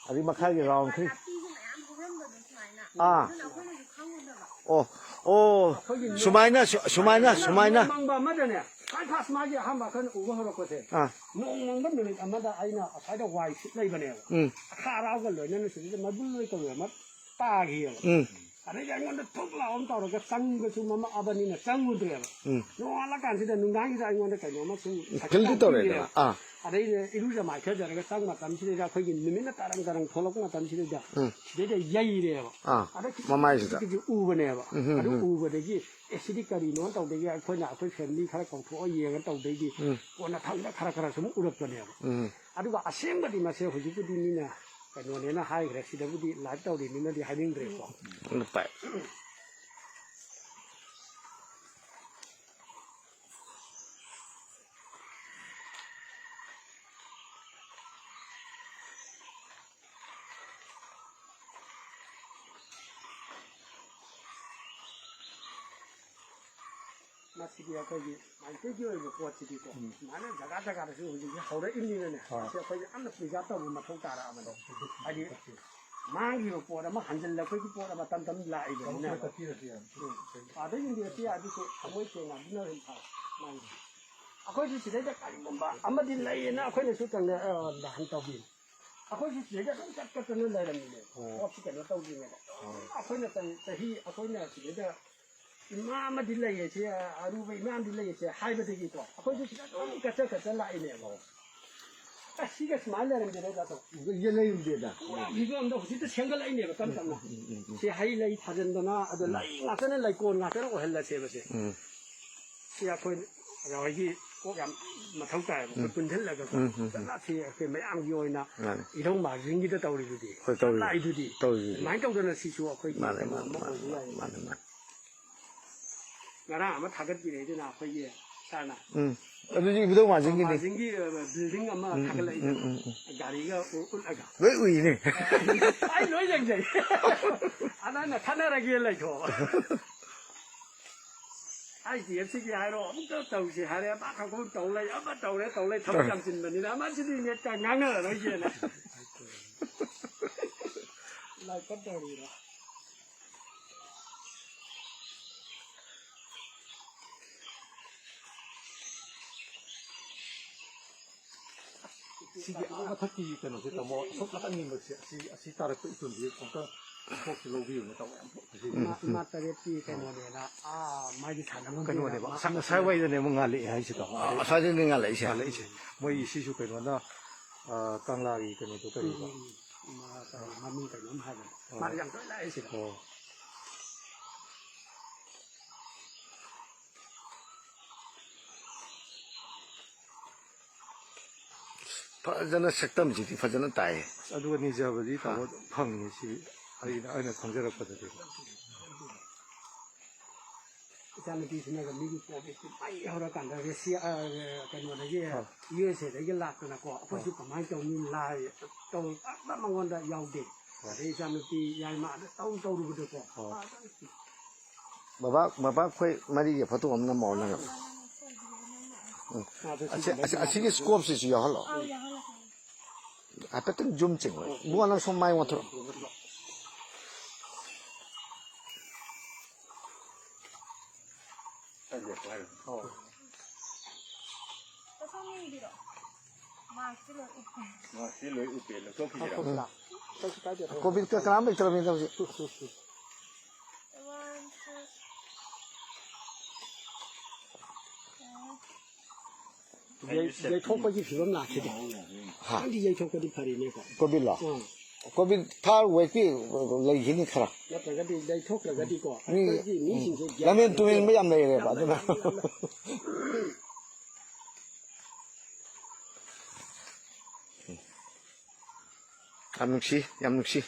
ꯑꯗꯩ ꯃꯈꯥꯒꯤ ꯔꯥꯎꯟ ꯈꯔ꯫ ꯅꯥꯄꯤꯁꯨ ꯃꯌꯥꯝ ꯍꯧꯔꯝꯕꯗꯣ ꯁꯨꯃꯥꯏꯅ꯫ ꯑꯥ꯫ ꯑꯗꯨꯅ ꯑꯩꯈꯣꯏꯅꯁꯨ ꯈꯪꯉꯨꯗꯕ꯫ ꯑꯣ, ꯑꯣ, ꯑꯩꯈꯣꯏꯒꯤ ꯅꯣꯡ ꯁꯨꯃꯥꯏꯅ, ꯁꯨ-, ꯁꯨꯃꯥꯏꯅ, ꯁꯨꯃꯥꯏꯅ꯫ ꯅꯣꯡ ꯃꯪꯕ ꯑꯃꯗꯅꯦ, ꯈ꯭ꯋꯥꯏ ꯐꯥꯔꯁ ꯃꯥꯒꯤ ꯑꯍꯥꯟꯕ ꯑꯩꯈꯣꯏꯅ ꯎꯕ ꯍꯧꯔꯛꯄꯁꯦ, ꯑꯥ꯫ ꯅꯣꯡ ꯃꯪꯕ ꯅꯨꯃꯤꯠ ꯑꯃꯗ ꯑꯩꯅ ꯑꯁ꯭ꯋꯥꯏꯗ ꯋꯥꯏ ꯁꯤꯠ ꯂꯩꯕꯅꯦꯕ꯫ ꯎꯝ꯫ ꯑꯈꯥ ꯑꯔꯥꯎꯒ ꯂꯣꯏꯅꯅ ꯁꯤꯗꯩꯗ ꯃꯩꯕꯨꯜ ꯂꯣꯏ ꯇꯧꯋꯦ ꯑꯃ ꯇꯥꯈꯤꯑꯕ꯫ ꯎꯝ꯫ ꯑꯗꯩꯗꯤ ꯑꯩꯉꯣꯟꯗ ꯊꯨꯛ ꯂꯥꯎ ꯑꯃ ꯇꯧꯔꯒ ꯆꯪꯕꯁꯨ ꯃꯃꯛꯑꯕꯅꯤꯅ ꯆꯪꯉꯨꯗ꯭ꯔꯦꯕ꯫ ꯎꯝ꯫ ꯅꯣꯡꯉꯥꯜꯂꯀꯥꯟꯁꯤꯗ ꯅꯨꯡꯗꯥꯡꯁꯤꯗ ꯑꯩꯉꯣꯟꯗ ꯀꯩꯅꯣꯝꯃ ꯁꯨꯝ ꯐꯤꯜꯗꯤ ꯇꯧꯔꯦꯗꯅ꯫ ꯑꯥ꯫ ꯑꯗꯩꯗꯤ ꯏꯔꯨꯖ ꯃꯥꯏꯊꯖꯔꯒ ꯆꯪ ꯃꯇꯝꯁꯤꯗꯩꯗ ꯑꯩꯈꯣꯏꯒꯤ ꯅꯨꯃꯤꯠꯅ ꯇꯥꯔꯪ ꯇꯥꯔꯪ ꯊꯣꯛꯂꯛꯄ ꯃꯇꯝꯁꯤꯗꯩꯗ ꯎꯝ꯫ ꯁꯤꯗꯩꯗ ꯌꯩꯔꯦꯕ꯫ ꯑꯥ, ꯑꯗ ꯈꯤꯇꯪ ꯃꯃꯥꯏꯁꯤꯗ꯫ ꯈꯤꯇꯪ ꯎꯕꯅꯦꯕ꯫ ꯎꯝ, ꯎꯝ, ꯑꯗꯨ ꯎꯝ꯫ ꯎꯕꯗꯒꯤ, "ꯑꯦ, ꯁꯤꯗꯤ ꯀꯔꯤꯅꯣ?" ꯇꯧꯗꯒꯤ ꯑꯩꯈꯣꯏꯅ ꯑꯩꯈꯣꯏ ꯐꯦꯃꯤꯂꯤ ꯈꯔ ꯀꯧꯊꯣꯛꯑ ꯌꯦꯡꯉ ꯇꯧꯗꯩꯗꯤ ꯎꯝ꯫ ꯀꯣꯟꯅ ꯊꯪꯗ ꯈꯔ ꯈꯔ ꯁꯨꯝ ꯎꯔꯛꯄꯅꯦꯕ꯫ ꯎꯝ꯫ ꯑꯗꯨꯒ ꯑꯁꯦꯡꯕꯗꯤ ꯃꯁꯦ ꯍꯧꯖꯤꯛꯄꯨꯗꯤ ꯃꯤꯅ ꯀꯩꯅꯣꯅꯦꯅ ꯍꯥꯏꯈ꯭ꯔꯦ, ꯁꯤꯗꯕꯨꯗꯤ ꯂꯥꯏꯚ ꯇꯧꯔꯤꯅꯤꯅꯗꯤ ꯍꯥꯏꯅꯤꯡꯗ꯭ꯔꯦꯀꯣ꯫ ꯎꯝ, ꯄꯥꯏ꯫ ꯁꯤꯗꯤ ꯑꯩꯈꯣꯏꯒꯤ ꯃꯩꯇꯩꯒꯤ ꯑꯣꯏꯕ ꯄꯣꯠꯁꯤꯗꯤꯀꯣ, ꯎꯝ꯫ ꯁꯨꯃꯥꯏꯅ ꯖꯒꯥ ꯖꯒꯥꯗꯁꯨ ꯍꯧꯖꯤꯛꯇꯤ ꯍꯧꯔꯛꯏꯕꯅꯤꯅꯅꯦ, ꯍꯣꯏ꯫ ꯃꯁꯤ ꯑꯩꯈꯣꯏꯁꯦ ꯌꯥꯝꯅ preserve ꯇꯧꯕ ꯃꯊꯧ ꯇꯥꯔꯛꯑꯕꯅꯦ꯫ ꯍꯥꯏꯗꯤ ꯃꯥꯡꯈꯤꯕ ꯄꯣꯠ ꯑꯃ ꯍꯟꯖꯤꯜꯂꯛꯄꯒꯤ ꯄꯣꯠ ꯑꯃ ꯇꯝ ꯇꯝ ꯂꯥꯛꯏꯕꯅꯤꯅ꯫ ꯎꯝ꯫ ꯑꯥꯗ ꯌꯦꯡꯕꯤꯔꯛꯄ ꯌꯥꯏ, ꯑꯗꯨꯁꯨ ꯊꯃꯣꯏ ꯁꯦꯡꯅ ꯑꯗꯨꯅ ꯍꯦꯟꯅ ꯐꯔꯦ꯫ ꯃꯥꯅꯤ꯫ ꯑꯩꯈꯣꯏꯁꯨ ꯁꯤꯗꯩꯗ ꯀꯔꯤꯒꯨꯝꯕ ꯑꯃꯗꯤ ꯂꯩꯌꯦꯅ ꯑꯩꯈꯣꯏꯅꯁꯨ ꯀꯩꯅꯣ, ꯑ, ꯂꯥꯟ ꯇꯧꯕꯤ꯫ ꯑꯩꯈꯣꯏꯁꯨ ꯁꯤꯗꯩꯗ ꯑꯗꯨꯝ ꯆꯠ ꯆꯠꯇꯅ ꯂꯩꯔꯝꯃꯤꯅꯦ꯫ ꯑꯣ꯫ ꯄꯣꯠꯁꯤ ꯀꯩꯅꯣ ꯇꯧꯗ꯭ꯔꯤꯉꯩꯗ꯫ ꯑꯣ꯫ ꯑꯩꯈꯣꯏꯅ ꯆꯍꯤ, ꯆꯍꯤ ꯑꯩꯈꯣꯏꯅ ꯁꯤꯗꯩꯗ ꯏꯃꯥ ꯑꯃꯗꯤ ꯂꯩꯌꯦ, ꯁꯤ ꯑꯔꯨꯕ ꯏꯃꯥ ꯑꯃꯗꯤ ꯂꯩꯌꯦ, ꯁꯤ ꯍꯥꯏꯕꯗꯒꯤꯀꯣ ꯑꯩꯈꯣꯏꯁꯨ ꯁꯤꯗ ꯑꯗꯨꯝ ꯀꯠꯆ ꯀꯠꯆ ꯂꯥꯛꯏꯅꯦꯕ꯫ ꯑꯁ, ꯁꯤꯒ ꯁꯨꯃꯥꯏꯅ ꯂꯩꯔꯝꯗꯦꯅꯦ, ꯇꯥꯇꯣ꯫ ꯏꯌꯦ ꯂꯩꯔꯝꯗꯦꯗ꯫ ꯄꯨꯔꯥ ꯐꯤꯕꯝꯗ ꯍꯧꯖꯤꯛꯇ ꯁꯦꯝꯒꯠꯂꯛꯏꯅꯦꯕ, ꯇꯞ ꯇꯞꯅ꯫ ꯎꯝ, ꯎꯝ, ꯎꯝ꯫ ꯁꯤ ꯍꯩ ꯂꯩ ꯊꯥꯖꯤꯟꯗꯅ, ꯑꯗ ꯎꯝ꯫ ꯂꯩ ꯉꯥꯛꯇꯅ, ꯂꯩꯀꯣꯜ ꯉꯥꯛꯇꯅ ꯑꯣꯏꯍꯜꯂꯁꯦꯕ ꯁꯦ꯫ ꯎꯝ꯫ ꯁꯤ ꯑꯩꯈꯣꯏ ꯑꯣꯖꯥ ꯍꯣꯏꯒꯤ ꯀꯣꯛ ꯌꯥꯝ ꯃꯊꯧ ꯇꯥꯏꯌꯦꯕ, ꯑꯩꯈꯣꯏ ꯎꯝ꯫ ꯄꯨꯟꯁꯤꯜꯂꯒꯀꯣ꯫ ꯎꯝ, ꯎꯝ, ꯎꯝ꯫ ꯐꯖꯅ ꯁꯤ ꯑꯩꯈꯣꯏ ꯃꯌꯥꯝꯒꯤ ꯑꯣꯏꯅ ꯃꯥꯅꯦ꯫ ꯏꯙꯧ ꯃꯥꯔꯖꯤꯡꯒꯤꯗ ꯇꯧꯔꯤꯗꯨꯗꯤ, ꯍꯣꯏ, ꯇꯧꯔꯤ꯫ ꯂꯥꯛꯏꯗꯨꯗꯤ꯫ ꯇꯧꯔꯤꯗꯨꯗꯤ꯫ ꯑꯗꯨꯃꯥꯏꯅ ꯇꯧꯗꯅ ꯁꯤꯁꯨ ꯑꯩꯈꯣꯏꯒꯤ ꯃꯥꯅꯦ, ꯀꯩꯅꯣ ꯃꯥꯅꯦ, ꯑꯃ ꯃꯥꯅꯦ, ꯑꯣꯏꯕ ꯌꯥꯏꯌꯦ꯫ ꯃꯥꯅꯦ, ꯃꯥꯅꯦ꯫ ꯉꯔꯥꯡ ꯑꯃ ꯊꯥꯒꯠꯄꯤꯔꯛꯏꯗꯅ ꯑꯩꯈꯣꯏꯒꯤ ꯁꯥꯔꯅ꯫ ꯎꯝ꯫ ꯑꯗꯨꯗꯤ ꯏꯕꯨꯙꯧ ꯃꯥꯔꯖꯤꯡꯒꯤꯅꯤ꯫ ꯃꯥꯔꯖꯤꯡꯒꯤ, ꯑ, building ꯑꯃ ꯎꯝ, ꯊꯥꯒꯠꯂꯛꯏꯗꯅ꯫ ꯎꯝ, ꯎꯝ, ꯎꯝ꯫ ꯒꯥꯔꯤꯒ ꯎ-, ꯎꯠꯂꯒ꯫ ꯂꯣꯏ ꯎꯏꯅꯦ꯫ ꯑꯩ ꯂꯣꯏ ꯌꯦꯡꯖꯩ꯫ ꯑꯗ ꯑꯩꯅ ꯈꯠꯅꯔꯒꯦ ꯂꯩꯊꯣꯛꯑꯣ꯫ ꯑꯩꯆ ꯗꯤ ꯑꯦꯐ ꯁꯤꯒꯤ ꯍꯥꯏꯔꯣ, ꯑꯃꯨꯛꯇ ꯇꯧꯁꯤ ꯍꯥꯏꯔꯦ, ꯑꯃ ꯈꯛꯇ ꯇꯧ ꯂꯩ, ꯑꯃ ꯇꯧꯔꯦ, ꯇꯧ ꯂꯩ, ꯊꯕꯛ ꯌꯥꯝ ꯆꯤꯟꯕꯅꯤꯅ, ꯑꯃ ꯁꯤꯗꯤ ꯅꯦꯠꯇ ꯉꯥꯡꯅꯔꯔꯣꯏꯒꯦꯅ꯫ ꯂꯥꯏ ꯀꯠ ꯇꯧꯔꯤꯔꯣ? ꯁꯤꯒꯤ ꯑꯥ ꯃꯊꯛꯀꯤ ꯀꯩꯅꯣꯁꯦ, ꯇꯥꯃꯣ, ꯑꯁꯣꯝ ꯅꯥꯀꯟꯒꯤ ꯃꯁꯦ, ꯑꯁꯤ, ꯑꯁꯤ ꯇꯥꯔꯛꯄ ꯏꯆꯨꯜꯁꯦ ꯑꯝꯇ ꯊꯣꯛꯁꯤ ꯂꯧꯕꯤꯌꯨꯅꯦ, ꯇꯥꯃꯣ, ꯌꯥꯝ ꯊꯣꯛ-, ꯐꯖꯩ꯫ ꯏꯃꯥ, ꯏꯃꯥ ꯇꯔꯦꯠꯀꯤ ꯀꯩꯅꯣꯅꯦꯅ, ꯑꯥ, ꯃꯥꯒꯤ ꯁꯥꯟꯅꯐꯝ ꯀꯩꯅꯣꯅꯦꯕ, ꯄꯤꯔꯒ ꯑꯁꯥ-, ꯉꯁꯥꯏ ꯋꯥꯏꯗꯅꯦꯕ ꯉꯥꯜꯂꯛꯑꯦ ꯍꯥꯏꯁꯦ, ꯇꯥꯃꯣ꯫ ꯑꯥ, ꯑꯁ꯭ꯋꯥꯏꯗꯅꯦ ꯉꯥꯜꯂꯛꯏꯁꯦ꯫ ꯉꯥꯜꯂꯛꯏꯁꯦ꯫ ꯃꯣꯏ ꯁꯤꯁꯨ ꯀꯩꯅꯣꯅ, ꯑꯥ, ꯀꯪꯂꯥꯒꯤ ꯀꯩꯅꯣꯗꯣ ꯀꯔꯤꯕ? ꯎꯝ, ꯎꯝ, ꯎꯝ꯫ ꯃꯥ ꯀꯔꯤ ꯃꯃꯤꯡ ꯀꯩꯅꯣꯝ ꯍꯥꯏꯕꯅꯦ꯫ ꯑꯥ꯫ ꯃꯥꯗꯤ ꯌꯥꯝ ꯇꯣꯏꯅ ꯂꯥꯛꯑꯦ ꯁꯤꯗ꯫ ꯑꯣ꯫ ꯐꯖꯅ ꯁꯛꯇꯝꯁꯤꯗꯤ ꯐꯖꯅ ꯇꯥꯏꯌꯦ꯫ ꯑꯁ, ꯑꯗꯨꯒ ꯅꯤꯖꯕꯗꯤ ꯍꯥ꯫ ꯇꯥꯃꯣ ꯑꯗꯨꯝ ꯐꯪꯉꯦ ꯁꯤ꯫ ꯑꯩꯅ, ꯑꯩꯅ ꯈꯪꯖꯔꯛꯄꯗꯗꯤ꯫ ꯏꯆꯥꯅꯨꯄꯤꯁꯤꯅꯒ ꯃꯤꯒꯤ ꯀꯣꯚꯤꯠꯀꯤ ꯃꯩ ꯍꯧꯔꯀꯥꯟꯗ ꯔꯦꯁꯤꯌꯥ, ꯑ, ꯀꯩꯅꯣꯗꯒꯤ, ꯑꯥ꯫ ꯌꯨ ꯑꯦꯁ ꯑꯦꯗꯒꯤ ꯂꯥꯛꯇꯅꯀꯣ, ꯑꯩꯈꯣꯏꯁꯨ ꯑꯥ꯫ ꯀꯃꯥꯏꯅ ꯇꯧꯅꯤ ꯂꯥꯏ ꯇꯧ ꯑꯝꯇ ꯃꯉꯣꯟꯗ ꯌꯥꯎꯗꯦ꯫ ꯑꯥ꯫ ꯑꯗꯩ ꯏꯆꯥꯅꯨꯄꯤ ꯌꯥꯏꯃ ꯑꯗ ꯇꯧ ꯇꯧꯔꯨꯕꯗꯀꯣ, ꯑꯥ꯫ ꯑꯥ, ꯕꯕꯥ, ꯕꯕꯥ ꯑꯩꯈꯣꯏ ꯃꯔꯤꯒꯤ ꯐꯣꯇꯣ ꯑꯃ ꯅꯝꯃꯛꯑꯣ ꯅꯪ꯫ ꯎꯝ꯫ ꯑꯁꯤ, ꯑꯁꯤ, ꯑꯁꯤꯒꯤ ꯁ꯭ꯀꯣꯞꯁꯤꯁꯨ ꯌꯥꯎꯍꯜꯂꯣ꯫ ꯑꯥ, ꯌꯥꯎꯍꯜꯂꯛꯀꯦ꯫ ꯍꯥꯏꯐꯦꯠꯇꯪ ꯖꯨꯝ ꯆꯤꯡꯉꯣ꯫ ꯏꯕꯨꯡꯉꯣ, ꯅꯪ ꯁꯣꯝ ꯃꯥꯏ ꯑꯣꯟꯊꯣꯔꯛꯑꯣ꯫ ꯃꯥꯛꯁꯤ ꯂꯣꯏ ꯎꯞꯄꯦ, ꯂꯧꯊꯣꯛꯈꯤꯁꯤꯔꯥ? ꯎꯝ꯫ ꯀꯩꯁꯨ ꯀꯥꯏꯗꯦ꯫ ꯀꯣꯚꯤꯗꯀ ꯀꯅꯥꯝ ꯂꯩꯇ꯭ꯔꯕꯅꯤꯗ ꯍꯧꯖꯤꯛ꯫ ꯌꯩ-, ꯌꯩꯊꯣꯛꯄꯒꯤ ꯐꯤꯕꯝ ꯂꯥꯛꯈꯤꯗꯦ꯫ ꯍꯥ? ꯈꯤꯇꯪꯗꯤ ꯌꯩꯊꯣꯛꯄꯗꯤ ꯐꯔꯤꯅꯦꯀꯣ꯫ ꯀꯣꯚꯤꯗꯂꯣ? ꯑꯥ꯫ ꯀꯣꯚꯤꯗ ꯊꯥꯔ ꯋꯦꯠꯀꯤ ꯂꯩꯈꯤꯅꯤ ꯈꯔ꯫ ꯅꯠꯇ꯭ꯔꯒꯗꯤ ꯌꯩꯊꯣꯛꯇ꯭ꯔꯒꯗꯤꯀꯣ, ꯃꯤ, ꯑꯩꯈꯣꯏꯒꯤ ꯎꯝ, ꯃꯤꯁꯤꯡꯁꯦ ꯂꯝꯍꯦꯟ ꯇꯨꯍꯦꯟꯕ ꯌꯥꯝ ꯂꯩꯔꯦꯕ, ꯌꯥꯝ ꯑꯗꯨꯅ꯫ ꯂꯩ, ꯌꯥꯝ ꯂꯩ꯫ ꯌꯥꯝ ꯅꯨꯡꯁꯤ, ꯌꯥꯝ ꯅꯨꯡꯁꯤ꯫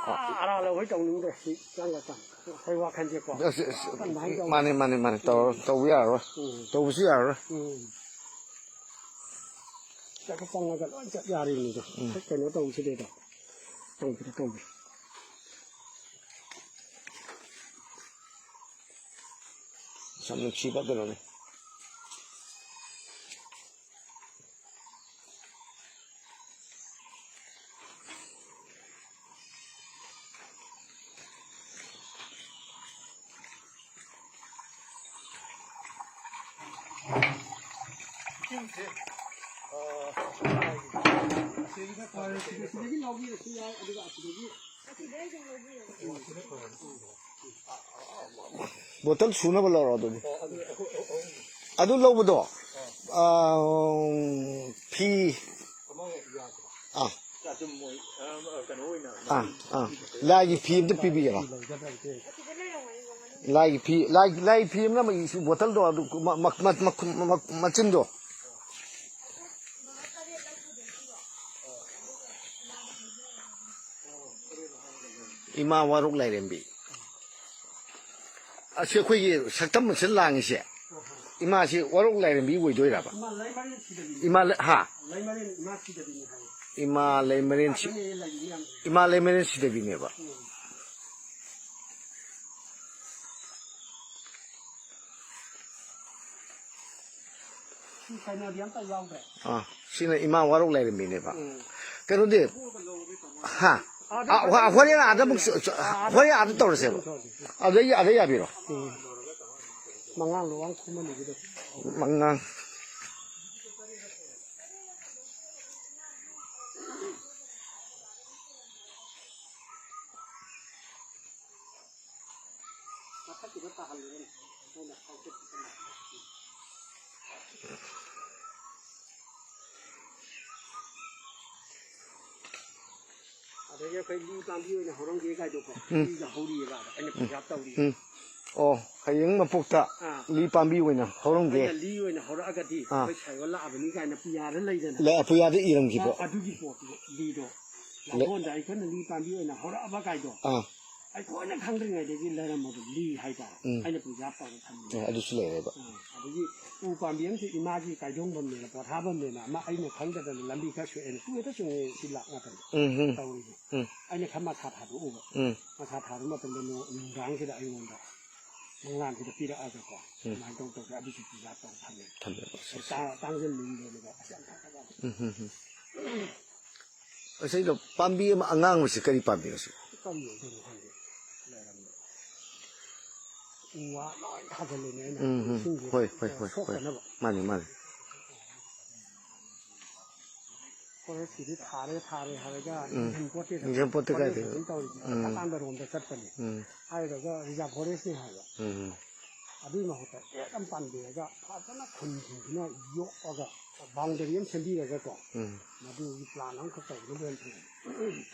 ꯑꯥ, ꯑꯔꯥ ꯂꯧꯍꯣꯏ ꯇꯧꯅꯤꯡꯗ꯭ꯔꯦ꯫ ꯁꯤ ꯆꯪꯒ ꯆꯪ-, ꯉꯁꯥꯏ ꯋꯥꯈꯜꯁꯦꯀꯣ꯫ ꯑꯁ, ꯑꯁ, ꯀꯃꯥꯏꯅ ꯇꯧꯕ? ꯃꯥꯅꯦ, ꯃꯥꯅꯦ, ꯃꯥꯅꯦ꯫ ꯇꯧꯔ-, ꯇꯧꯕ ꯌꯥꯔꯔꯣꯏ꯫ ꯎꯝ꯫ ꯇꯧꯕꯁꯨ ꯌꯥꯔꯔꯣꯏ꯫ ꯎꯝ꯫ ꯆꯠꯀ ꯆꯪꯉꯒ ꯂꯣꯏ ꯆꯠ ꯌꯥꯔꯤꯅꯤꯗꯣ꯫ ꯎꯝ꯫ ꯀꯩꯅꯣ ꯇꯧꯁꯤꯗꯩꯗ꯫ ꯇꯧꯕꯗ ꯇꯧꯕ꯫ ꯌꯥꯝ ꯅꯨꯡꯁꯤꯕ ꯀꯩꯅꯣꯅꯤ꯫ ꯕꯣꯇꯜ ꯁꯨꯅꯕ ꯂꯧꯔꯣ ꯑꯗꯨꯗꯤ꯫ ꯑꯗꯨ ꯂꯧꯕꯗꯣ, ꯑꯥ, ꯐꯤ, ꯑꯥ, ꯑꯥ, ꯑꯥ, ꯂꯥꯏꯒꯤ ꯐꯤ ꯑꯝꯇ ꯄꯤꯕꯤꯒꯦꯔꯣ? ꯂꯥꯏꯒꯤ ꯐꯤ, ꯂꯥꯏ, ꯂꯥꯏꯒꯤ ꯐꯤ ꯑꯃꯅ ꯃ-, ꯕꯣꯇꯜꯗꯣ, ꯑꯗꯨ ꯃ-, ꯃ-, ꯃ-, ꯃ-, ꯃ-, ꯃꯆꯤꯟꯗꯣ꯫ ꯏꯃꯥ ꯋꯥꯔꯣꯛ ꯂꯥꯏꯔꯦꯝꯕꯤ꯫ ꯑꯁꯤ ꯑꯩꯈꯣꯏꯒꯤ ꯁꯛꯇꯝ ꯑꯁꯤ ꯂꯥꯡꯉꯤꯁꯦ, ꯏꯃꯥꯁꯤ ꯋꯥꯔꯣꯛ ꯂꯥꯏꯔꯦꯝꯕꯤ ꯑꯣꯏꯗꯣꯏꯔꯕ? ꯏꯃꯥ ꯂꯩꯃꯔꯦꯟ ꯁꯤꯗꯕꯤꯅꯤ꯫ ꯏꯃꯥ ꯂꯩ-, ꯍꯥ? ꯂꯩꯃꯔꯦꯟ ꯏꯃꯥ ꯁꯤꯗꯕꯤꯅꯤ ꯍꯥꯏꯌꯦ꯫ ꯏꯃꯥ ꯂꯩꯃꯔꯦꯟ ꯁꯤ-, ꯉꯥꯛꯇꯅꯦ ꯂꯩꯔꯤꯁꯦ ꯃꯌꯥꯝꯁꯦ꯫ ꯏꯃꯥ ꯂꯩꯃꯔꯦꯟ ꯁꯤꯗꯕꯤꯅꯦꯕ꯫ ꯎꯝ꯫ ꯁꯤ ꯀꯩꯅꯣꯗꯤ ꯑꯝꯇ ꯌꯥꯎꯗ꯭ꯔꯦ꯫ ꯑꯥ, ꯁꯤꯅ ꯏꯃꯥ ꯋꯥꯔꯣꯛ ꯂꯥꯏꯔꯦꯝꯕꯤꯅꯦꯕ꯫ ꯎꯝ꯫ ꯀꯩꯅꯣꯗꯤ, ꯍꯥ? ꯑꯥꯗ ꯑꯥ, ꯍꯣ-, ꯍꯣꯔꯦꯟ ꯑꯥꯗ ꯑꯃꯨꯛ ꯆ-, ꯆ-, ꯑꯥ, ꯑꯥꯗ ꯍꯣꯔꯦꯟ ꯑꯥꯗ ꯇꯧꯔꯁꯦꯕ꯫ ꯇꯧꯔꯁꯦ꯫ ꯑꯗꯩ ꯑꯥꯗ ꯌꯥꯕꯤꯔꯣ꯫ ꯎꯝ꯫ ꯃꯉꯥꯡ ꯂꯨꯋꯥꯡ ꯈꯨꯃꯟꯒꯤꯗꯣ꯫ ꯃꯉꯥꯡ꯫ ꯃꯊꯛꯀꯤꯗꯣ ꯇꯥꯍꯜꯂꯨꯔꯅꯨ꯫ ꯑꯩꯈꯣꯏꯅ ꯐꯥꯎꯊꯣꯛꯈꯤꯕ ꯃꯥꯜꯂꯦ꯫ ꯑꯗꯒꯤ ꯑꯩꯈꯣꯏ ꯂꯤ ꯄꯥꯝꯕꯤ ꯑꯣꯏꯅ ꯍꯧꯔꯝꯒꯦ ꯀꯥꯏꯗꯣꯀꯣ꯫ ꯎꯝ꯫ ꯂꯤꯒ ꯍꯧꯔꯤꯑꯕ ꯑꯗ ꯑꯩꯅ ꯎꯝ꯫ ꯄ꯭ꯔꯤꯖꯥꯕ ꯇꯧꯔꯤ꯫ ꯎꯝ꯫ ꯑꯣ, ꯍꯌꯦꯡ ꯃꯄꯣꯛꯇ ꯑꯥ꯫ ꯂꯤ ꯄꯥꯝꯕꯤ ꯑꯣꯏꯅ ꯍꯧꯔꯝꯒꯦ꯫ ꯑꯩꯅ ꯂꯤ ꯑꯣꯏꯅ ꯍꯧꯔꯛꯑꯒꯗꯤ ꯑꯥ꯫ ꯑꯩꯈꯣꯏ ꯁꯥꯏꯑꯣꯟ ꯂꯥꯛꯑꯕꯅꯤ ꯀꯥꯏꯅ ꯄꯤꯌꯥꯔ ꯂꯩꯗꯅ꯫ ꯂꯩ, ꯄꯤꯌꯥꯔꯗ ꯏꯔꯝꯈꯤꯕ꯫ ꯑ-, ꯑꯗꯨꯒꯤ ꯄꯣꯠꯇꯣ, ꯂꯤꯗꯣ꯫ ꯂꯩ꯫ ꯂꯥꯛꯂꯣꯟꯗ ꯑꯩꯈꯣꯏꯅ ꯂꯤ ꯄꯥꯝꯕꯤ ꯑꯣꯏꯅ ꯍꯧꯔꯛꯑꯕ ꯀꯥꯏꯗꯣ꯫ ꯑꯥ꯫ ꯑꯩꯈꯣꯏꯅ ꯈꯪꯗ꯭ꯔꯤꯉꯩꯗꯒꯤ ꯂꯩꯔꯝꯃꯕ ꯂꯤ ꯍꯥꯏꯇꯥꯔꯦ꯫ ꯎꯝ꯫ ꯑꯩꯅ ꯄ꯭ꯔꯤꯖꯥꯕ ꯇꯧꯔ ꯊꯝꯃꯤꯅꯦ꯫ ꯑꯦ, ꯑꯗꯨꯁꯨ ꯂꯩꯔꯦꯕ꯫ ꯑꯥ, ꯑꯗꯒꯤ ꯎ ꯄꯥꯝꯕꯤ ꯑꯃꯁꯨ ꯏꯃꯥꯒꯤ ꯀꯥꯏꯗꯣꯡꯐꯝꯅꯦꯅ, ꯄꯣꯊꯥꯐꯝꯅꯦꯅ ꯑꯃ ꯑꯩꯅ ꯈꯪꯗꯗꯅ ꯂꯝꯕꯤ ꯈꯔ ꯁꯣꯛꯑꯦꯅ ꯇꯨꯍꯦꯛꯇ ꯆꯨꯡꯉꯦ ꯁꯤ ꯂꯥꯛ ꯉꯥꯛꯇꯅꯤ ꯎꯝ, ꯎꯝ꯫ ꯇꯧꯔꯤꯁꯦ꯫ ꯎꯝ꯫ ꯑꯩꯅ ꯈꯔ ꯃꯁꯥ ꯊꯥꯗꯣꯛꯎꯕ꯫ ꯎꯝ꯫ ꯃꯁꯥ ꯊꯥꯗꯣꯛꯄ ꯃꯇꯝꯗ ꯅꯣ-, ꯅꯨꯡꯗꯥꯡꯁꯤꯗ ꯑꯩꯉꯣꯟꯗ ꯃꯪꯂꯥꯟꯁꯤꯗ ꯄꯤꯔꯛꯑꯒꯀꯣ꯫ ꯎꯝ꯫ ꯑꯗꯨꯃꯥꯏꯅ ꯇꯧ ꯇꯧꯗꯅ ꯑꯗꯨꯁꯨ ꯄ꯭ꯔꯤꯖꯥꯕ ꯇꯧꯔ ꯊꯝꯃꯦ꯫ ꯊꯝꯃꯦꯕ꯫ ꯇꯥ-, ꯇꯥꯡꯖꯜ ꯂꯤꯡꯗꯣꯏꯅꯦꯕ꯫ ꯑꯁ ꯌꯥꯝ ꯐꯖꯕ꯫ ꯎꯝ, ꯎꯝ, ꯎꯝ꯫ ꯑꯁꯤꯗ ꯄꯥꯝꯕꯤ ꯑꯃ ꯑꯉꯥꯡꯕꯁꯤ ꯀꯔꯤ ꯄꯥꯝꯕꯤꯅꯣ ꯁꯤ? ꯀꯔꯤ ꯑꯣꯏꯗꯣꯏꯅꯣ ꯈꯪꯗꯦ꯫ ꯂꯩꯔꯝꯃꯦ꯫ ꯎ ꯋꯥ ꯂꯣꯏ ꯊꯥꯖꯤꯜꯂꯤꯅꯦ ꯑꯩꯅ꯫ ꯎꯝ, ꯎꯝ꯫ ꯏꯁꯤꯡꯁꯦ ꯍꯣꯏ, ꯍꯣꯏ, ꯍꯣꯏ, ꯍꯣꯏ꯫ ꯁꯣꯛꯇꯅꯕ꯫ ꯃꯥꯅꯤ, ꯃꯥꯅꯤ꯫ ꯐꯣꯔꯦꯁꯀꯤꯗꯤ ꯊꯥꯔꯦ, ꯊꯥꯔꯦ ꯍꯥꯏꯔꯒ ꯎꯝ꯫ ꯅꯤꯡꯁꯤꯡꯄꯣꯠꯇꯦꯗ꯫ ꯅꯤꯡꯁꯤꯡꯄꯣꯠꯇꯦ ꯐꯣꯔꯦꯁ ꯀꯥꯏꯗꯩꯅꯣ꯫ ꯑꯗꯨꯝ ꯇꯧꯔꯤꯁꯦ꯫ ꯎꯝ꯫ ꯑꯇꯥꯡꯕ ꯔꯣꯝꯗ ꯆꯠꯄꯅꯤ꯫ ꯎꯝ꯫ ꯍꯥꯏꯔꯒ ꯔꯤꯖꯥꯔꯚ ꯐꯣꯔꯦꯁꯅꯤ ꯍꯥꯏꯕ꯫ ꯎꯝ꯫ ꯑꯗꯨꯒꯤ ꯃꯍꯨꯠꯇ ꯍꯦꯛ ꯑꯃ ꯄꯥꯟꯕꯤꯔꯒ ꯐꯖꯅ ꯈꯨꯟꯁꯤꯡꯁꯤꯅ ꯌꯣꯛꯑꯒ ꯕꯥꯎꯟꯗꯔꯤ ꯑꯃ ꯁꯦꯝꯕꯤꯔꯒꯀꯣ꯫ ꯎꯝ꯫ ꯃꯗꯨꯒꯤ ꯄ꯭ꯂꯥꯟ ꯑꯃꯈꯛ ꯇꯧꯕꯅ ꯂꯣꯏꯅ ꯐꯩ꯫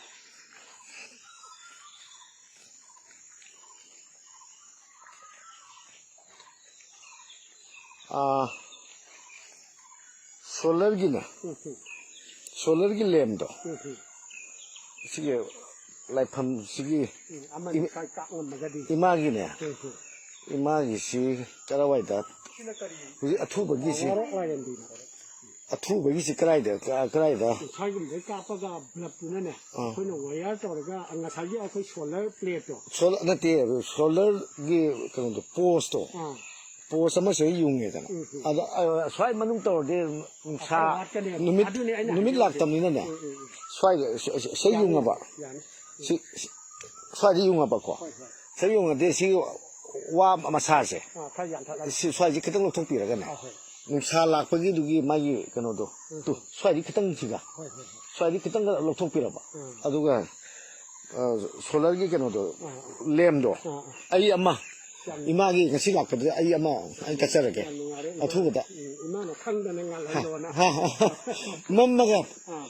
ꯑꯥ, ꯁꯣꯂꯔꯒꯤꯅꯦ, ꯎꯝ, ꯎꯝ, ꯁꯣꯂꯔꯒꯤ ꯂꯦꯝꯗꯣ, ꯎꯝ, ꯎꯝ, ꯁꯤꯒꯤ ꯂꯥꯏꯐꯝꯁꯤꯒꯤ ꯎꯝ, ꯑꯃꯅꯤ ꯏꯃ-, ꯁ꯭ꯋꯥꯏ ꯀꯥꯞ ꯉꯝꯃꯒꯗꯤ꯫ ꯏꯃꯥꯒꯤꯅꯦ, ꯎꯝ, ꯎꯝ, ꯏꯃꯥꯒꯤꯁꯤ ꯀꯔꯋꯥꯏꯗ? ꯁꯤꯅ ꯀꯔꯤ? ꯍꯧꯖꯤꯛ ꯑꯊꯨꯕꯒꯤꯁꯤ, ꯋꯥꯔꯣꯛ ꯂꯥꯏꯔꯦꯝꯕꯤꯅꯦ꯫ ꯑꯊꯨꯕꯒꯤꯁꯤ ꯀꯗꯥꯏꯗ, ꯀ-, ꯀꯗꯥꯏꯗ? ꯁ꯭ꯋꯥꯏꯒꯨꯝꯕꯗꯩ ꯀꯥꯞꯄꯒ ꯕ꯭ꯂꯕꯇꯨꯅꯅꯦ, ꯑꯥ, ꯑꯩꯈꯣꯏꯅ ꯋꯥꯌꯔ ꯇꯧꯔꯒ ꯉꯁꯥꯏꯒꯤ ꯑꯩꯈꯣꯏ ꯁꯣꯂꯔ ꯄ꯭ꯂꯦꯠꯇꯣ꯫ ꯁꯣꯂ-, ꯅꯠꯇꯦ, ꯁꯣꯂꯔꯒꯤ ꯀꯩꯅꯣꯗꯣ, ꯄꯣꯁꯇꯣ꯫ ꯑꯥ꯫ ꯄꯣꯁ ꯑꯃꯁꯨ ꯍꯦꯛ ꯌꯨꯡꯉꯦꯗꯅ꯫ ꯎꯝ, ꯎꯝ꯫ ꯑꯗꯣ, ꯑ, ꯁ꯭ꯋꯥꯏ ꯃꯅꯨꯡ ꯇꯧꯔꯗꯤ ꯅꯨꯡꯁꯥ, ꯈꯔ ꯋꯥꯠꯀꯅꯦꯕ꯫ ꯅꯨꯃꯤꯠ, ꯑꯗꯨꯅꯦ ꯑꯩꯅ ꯅꯨꯃꯤꯠ ꯍꯥꯏꯅꯤꯡꯉꯤꯁꯦ꯫ ꯂꯥꯛꯇꯕꯅꯤꯅꯅꯦ꯫ ꯎꯝ, ꯎꯝ, ꯎꯝ꯫ ꯁ꯭ꯋꯥꯏꯗ ꯁ-, ꯁ-, ꯁꯤ ꯌꯥꯅꯤ, ꯌꯨꯡꯉꯕ꯫ ꯌꯥꯅꯤ꯫ ꯁꯤ, ꯁꯤ, ꯁ꯭ꯋꯥꯏꯗ ꯌꯨꯡꯉꯕꯀꯣ꯫ ꯍꯣꯏ, ꯍꯣꯏ꯫ ꯁꯤ ꯌꯨꯡꯉꯗꯤ ꯁꯤ ꯋꯥ ꯃꯁꯥꯁꯦ꯫ ꯑꯥ, ꯈꯔ ꯌꯥꯟꯊꯠꯂꯒ꯫ ꯁꯤ ꯁ꯭ꯋꯥꯏꯁꯦ ꯈꯤꯇꯪ ꯂꯧꯊꯣꯛꯄꯤꯔꯒꯅꯦ꯫ ꯑꯥ, ꯍꯣꯏ꯫ ꯅꯨꯡꯁꯥ ꯂꯥꯛꯄꯒꯤꯗꯨꯒꯤ ꯃꯥꯒꯤ ꯀꯩꯅꯣꯗꯣ꯫ ꯎꯝ꯫ ꯇꯨ, ꯁ꯭ꯋꯥꯏꯗꯤ ꯈꯤꯇꯪ ꯁꯤꯒ꯫ ꯍꯣꯏ, ꯍꯣꯏ, ꯍꯣꯏ꯫ ꯁ꯭ꯋꯥꯏꯗꯤ ꯈꯤꯇꯪꯒ ꯂꯧꯊꯣꯛꯄꯤꯔꯕ꯫ ꯎꯝ꯫ ꯑꯗꯨꯒ ꯑ, ꯁꯣꯂꯔꯒꯤ ꯀꯩꯅꯣꯗꯣ, ꯑꯥ, ꯑꯥ꯫ ꯂꯦꯝꯗꯣ, ꯑꯥ, ꯑꯥ꯫ ꯑꯩ ꯑꯃ, ꯌꯥꯝ ꯏꯃꯥꯒꯤ ꯉꯁꯤ ꯂꯥꯛꯄꯗꯨꯗ ꯑꯩ ꯑꯃ ꯑꯩ ꯀꯠꯆꯔꯒꯦ꯫ ꯌꯥꯝ ꯅꯨꯡꯉꯥꯏꯔꯦ, ꯏꯃꯥ꯫ ꯑꯊꯨꯕꯗ꯫ ꯎꯝ, ꯏꯃꯥꯅ ꯈꯪꯗꯅ ꯉꯥꯜꯍꯜꯂꯣꯅ꯫ ꯍꯥ, ꯍꯥ, ꯍꯥ꯫ ꯃꯝꯃꯒ, ꯑꯥ꯫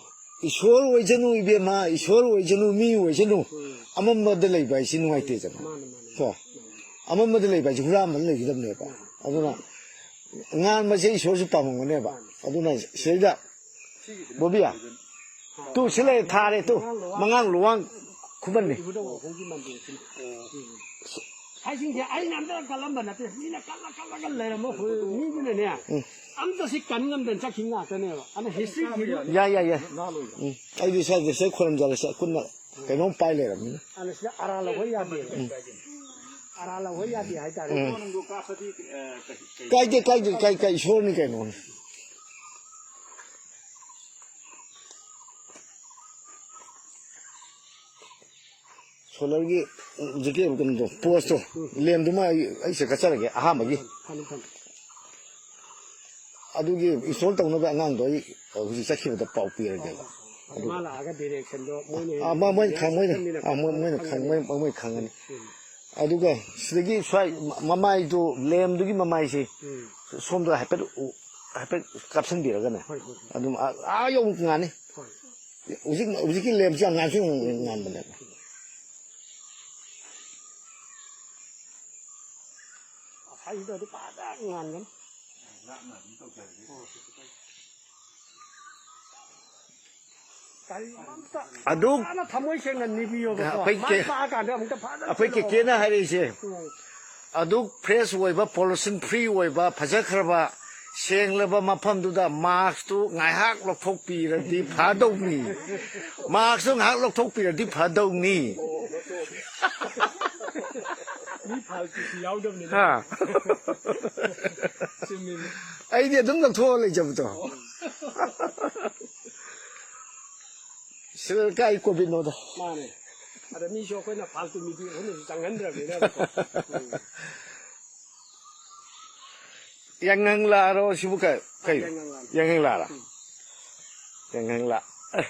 ꯏꯁꯣꯔ ꯑꯣꯏꯖꯅꯨ ꯏꯕꯦꯝꯃ, ꯏꯁꯣꯔ ꯑꯣꯏꯖꯅꯨ, ꯃꯤ ꯑꯣꯏꯖꯅꯨ꯫ ꯎꯝ꯫ ꯑꯃꯝꯕꯗ ꯂꯩꯕ ꯍꯥꯏꯁꯤ ꯅꯨꯡꯉꯥꯏꯇꯦꯗꯅ꯫ ꯃꯥꯅꯦ, ꯃꯥꯅꯦ, ꯀꯣ? ꯃꯥꯅꯦ꯫ ꯑꯃꯝꯕꯗ ꯂꯩꯕ ꯍꯥꯏꯁꯤ ꯍꯨꯔꯥꯟꯕꯅ ꯂꯩꯒꯗꯕꯅꯦꯕ꯫ ꯃꯥꯅꯦ꯫ ꯑꯗꯨꯅ ꯉꯥꯟꯕꯁꯦ ꯏꯁꯣꯔꯁꯨ ꯄꯥꯝꯃꯝꯒꯅꯦꯕ꯫ ꯃꯥꯅꯦ꯫ ꯑꯗꯨꯅ ꯁꯤꯗꯩꯗ ꯕꯣꯕꯤꯌꯥ, ꯇꯨ ꯁꯤ ꯂꯩꯔꯦ, ꯊꯥꯔꯦ ꯇꯨ꯫ ꯃꯉꯥꯡ ꯂꯨꯋꯥꯡ ꯈꯨꯃꯟꯅꯤ꯫ ꯏꯕꯨꯙꯧ ꯑꯍꯣꯡꯒꯤ ꯃꯟꯗꯤꯔꯁꯤꯅ꯫ ꯍꯥꯏꯁꯤꯡꯁꯦ ꯑꯩꯅ ꯑꯝꯇ ꯀꯜꯂꯝꯕ ꯅꯠꯇꯦ, ꯃꯤꯅ ꯀꯜꯂ ꯀꯜꯂꯒ ꯂꯩꯔꯝꯕ ꯃꯤꯗꯨꯅꯅꯦ꯫ ꯎꯝ꯫ ꯑꯝꯇ ꯁꯤ ꯀꯟ ꯉꯝꯗꯅ ꯆꯠꯈꯤ ꯉꯥꯛꯇꯅꯦꯕ꯫ ꯑꯗꯨꯅ history ꯊꯤꯕ ꯌꯥꯏ, ꯌꯥꯏ, ꯌꯥꯏ꯫ ꯎꯝ꯫ ꯑꯩꯗꯤ ꯁ꯭ꯋꯥꯏꯗ ꯁꯤꯗ ꯈꯣꯏꯔꯝꯖꯔꯁꯤ꯫ ꯄꯨꯟꯅ ꯀꯩꯅꯣꯝ ꯄꯥꯏ ꯂꯩꯔꯝꯅꯤꯅ꯫ ꯑꯗꯨꯅ ꯁꯤꯗ ꯑꯔꯥ ꯂꯧꯕ ꯌꯥꯗꯦ꯫ ꯎꯝ꯫ ꯑꯔꯥ ꯂꯧꯕ ꯌꯥꯗꯦ ꯍꯥꯏꯇꯥꯔꯦ꯫ ꯎꯝ꯫ ꯀꯥꯏꯗꯦ, ꯀꯥꯏꯗꯦ, ꯀꯥꯏ, ꯀꯥꯏ, ꯏꯁꯣꯔꯅꯤ ꯀꯩꯅꯣꯅꯦ꯫ ꯁꯣꯂꯔꯒꯤ ꯍꯧꯖꯤꯛꯀꯤ ꯀꯩꯅꯣꯗꯣ, ꯄꯣꯁꯇꯣ, ꯂꯦꯝꯗꯨꯃ ꯑꯩ, ꯑꯩ ꯁꯦ ꯀꯠꯆꯔꯒꯦ ꯑꯍꯥꯟꯕꯒꯤ꯫ ꯐꯅꯤ, ꯐꯅꯤ꯫ ꯑꯗꯨꯒꯤ install ꯇꯧꯅꯕ ꯑꯉꯥꯡꯗꯣ ꯑꯩ ꯍꯧꯖꯤꯛ ꯆꯠꯈꯤꯕꯗ ꯄꯥꯎ ꯄꯤꯔꯒꯦꯕ꯫ ꯑꯗꯨ ꯃꯥ ꯂꯥꯛꯑꯒ directionꯗꯣ ꯃꯣꯏꯅ ꯑꯥ, ꯃꯣꯏ, ꯃꯣꯏꯅ ꯈꯪ-, ꯃꯣꯏꯅ, ꯈꯪꯕꯅꯤꯅ ꯑꯥ, ꯃꯣꯏ, ꯃꯣꯏꯅ ꯈꯪ-, ꯈꯪꯒꯅꯤ꯫ ꯃꯣꯏ, ꯃꯣꯏ ꯈꯪꯒꯅꯤ꯫ ꯎꯝ꯫ ꯑꯗꯨꯒ ꯁꯤꯗꯒꯤ ꯁ꯭ꯋꯥꯏ ꯃ-, ꯃꯃꯥꯏꯗꯨ, ꯂꯦꯝꯗꯨꯒꯤ ꯃꯃꯥꯏꯁꯤ ꯎꯝ꯫ ꯁꯣꯝꯗ ꯍꯥꯏꯐꯦꯠ ꯎ-, ꯍꯥꯏꯐꯦꯠ ꯀꯥꯞꯁꯤꯟꯕꯤꯔꯒꯅꯦ꯫ ꯍꯣꯏ, ꯍꯣꯏ, ꯍꯣꯏ꯫ ꯑꯗꯨꯝ ꯑꯥ, ꯑꯥ ꯌꯧ ꯉꯥꯅꯤ꯫ ꯍꯣꯏ꯫ ꯍꯧꯖꯤꯛ, ꯍꯧꯖꯤꯛꯀꯤ ꯂꯦꯝꯁꯤ ꯌꯥꯝ ꯉꯥꯟꯁꯨ ꯉꯥꯟꯕꯅꯦꯕ꯫ ꯉꯁꯥꯏꯒꯤꯗꯣ ꯑꯗꯨ ꯐꯖꯅ ꯉꯥꯟꯒꯅꯤ꯫ ꯀꯔꯤ ꯑꯝꯇ ꯑꯗꯨ ꯐꯖꯅ ꯊꯃꯣꯏ ꯁꯦꯡꯅ ꯅꯤꯕꯤꯌꯣꯕꯀꯣ꯫ ꯑꯩꯈꯣꯏ ꯃꯥꯏ ꯀꯦ-, ꯄꯥꯛꯑꯀꯥꯟꯗ ꯑꯃꯨꯛꯇ ꯐꯖꯅ ꯑꯩꯈꯣꯏ ꯁꯦꯡꯗꯣꯛꯑꯣ꯫ ꯀꯦꯀꯦꯅ ꯍꯥꯏꯔꯛꯏꯁꯦ, ꯎꯝ꯫ ꯑꯗꯨꯛ fresh ꯑꯣꯏꯕ, pollution free ꯑꯣꯏꯕ, ꯐꯖꯈ꯭ꯔꯕ, ꯁꯦꯡꯂꯕ ꯃꯐꯝꯗꯨꯗ mask ꯇꯨ ꯉꯥꯏꯍꯥꯛ ꯂꯧꯊꯣꯛꯄꯤꯔꯗꯤ ꯐꯗꯧꯅꯤ꯫ Mask ꯇꯨ ꯉꯥꯏꯍꯥꯛ ꯂꯧꯊꯣꯛꯄꯤꯔꯗꯤ ꯐꯗꯧꯅꯤ꯫ ꯃꯤ ꯐꯥꯜꯇꯨꯁꯨ ꯌꯥꯎꯗꯕꯅꯤꯅ꯫ ꯍꯥ? ꯆꯨꯝꯃꯤꯅꯤ꯫ ꯑꯩꯗꯤ ꯑꯗꯨꯝ ꯂꯧꯊꯣꯛꯑ ꯂꯩꯖꯕꯗꯣ꯫ ꯁꯤꯗ ꯀꯥꯏ ꯀꯣꯚꯤꯠꯅꯣꯗ꯫ ꯃꯥꯅꯦ꯫ ꯑꯗ ꯃꯤꯁꯨ ꯑꯩꯈꯣꯏꯅ ꯐꯥꯜꯇꯨ ꯃꯤꯗꯤ ꯑꯩꯈꯣꯏꯅꯁꯨ ꯆꯪꯍꯟꯗ꯭ꯔꯕꯅꯤꯅ꯫ ꯎꯝ꯫ ꯌꯥꯏꯉꯪꯂꯥꯔꯣ ꯁꯤꯕꯨ ꯀꯩ-, ꯀꯩ-, ꯌꯥꯏꯉꯪꯂꯥꯅꯤ꯫ ꯌꯥꯏꯉꯪꯂꯥꯔꯥ? ꯎꯝ꯫ ꯌꯥꯏꯉꯪꯂꯥ꯫ ꯑꯦ,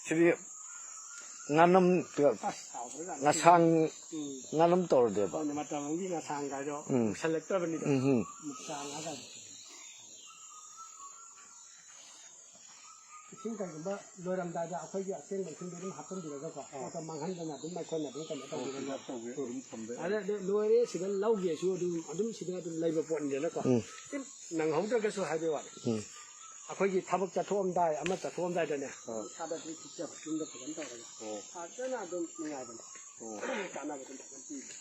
ꯁꯤꯗꯤ ꯉꯥꯅꯝ, ꯑꯁ, ꯍꯥꯎꯈ꯭ꯔꯖꯥꯠꯅꯤ꯫ ꯉꯁꯥꯡ ꯎꯝ꯫ ꯉꯥꯅꯝ ꯇꯧꯔꯗꯦꯕ꯫ ꯍꯣꯏꯅꯦ, ꯃꯇꯝ ꯑꯃꯒꯤ ꯉꯁꯥꯡ ꯀꯥꯏꯗꯣ ꯎꯝ꯫ ꯎꯁꯜꯂꯛꯇ꯭ꯔꯕꯅꯤꯗꯣ꯫ ꯎꯝ ꯍꯨꯝ꯫ ꯃꯨꯛꯆꯥ ꯉꯥ ꯀꯥꯏꯗꯣ꯫ ꯏꯁꯤꯡ ꯀꯩꯒꯨꯝꯕ ꯂꯣꯏꯔꯝꯗꯥꯏꯗ ꯑꯩꯈꯣꯏꯒꯤ ꯑꯁꯦꯡꯕ ꯏꯁꯤꯡꯗꯣ ꯑꯗꯨꯝ ꯍꯥꯞꯆꯤꯟꯕꯤꯔꯒꯀꯣ, ꯑꯥ꯫ ꯑꯗꯨꯒ ꯃꯥꯡꯍꯟꯗꯅ ꯑꯗꯨꯝ ꯑꯩꯈꯣꯏꯅ ꯑꯗꯨꯝ ꯀꯩꯅꯣ ꯑꯣ, ꯇꯧꯕꯤꯔꯒ꯫ ꯇꯧꯕꯤ-, ꯑꯗꯨꯝ ꯊꯝꯕ ꯌꯥꯏ꯫ ꯑꯗ, ꯑꯗ ꯂꯣꯏꯔꯦ, ꯁꯤꯗ ꯂꯧꯒꯦꯁꯨ ꯑꯗꯨꯝ, ꯑꯗꯨꯝ ꯁꯤꯗ ꯑꯗꯨꯝ ꯂꯩꯕ ꯄꯣꯠꯅꯤꯗꯅꯀꯣ꯫ ꯎꯝ꯫ ꯁꯤ ꯅꯪꯍꯧꯗ꯭ꯔꯒꯁꯨ ꯍꯥꯏꯕꯩ ꯋꯥꯅꯤ꯫ ꯎꯝ꯫ ꯑꯩꯈꯣꯏꯒꯤ ꯊꯕꯛ ꯆꯠꯊꯣꯛꯑꯝꯗꯥꯏ, ꯑꯃ ꯆꯠꯊꯣꯛꯑꯝꯗꯥꯏꯗꯅꯦ, ꯑꯥ꯫ ꯏꯁꯥꯗ ꯑꯗꯨꯝ ꯈꯤꯛꯆꯕ, ꯌꯨꯝꯗ ꯐꯖꯅ ꯇꯧꯔꯒ꯫ ꯑꯣ꯫ ꯐꯖꯅ ꯑꯗꯨꯝ ꯅꯨꯡꯉꯥꯏꯕꯅꯦ꯫ ꯑꯣ꯫ ꯀꯥꯟꯅꯕ ꯑꯗꯨꯝ ꯐꯖꯅ ꯄꯤꯕꯅꯦ꯫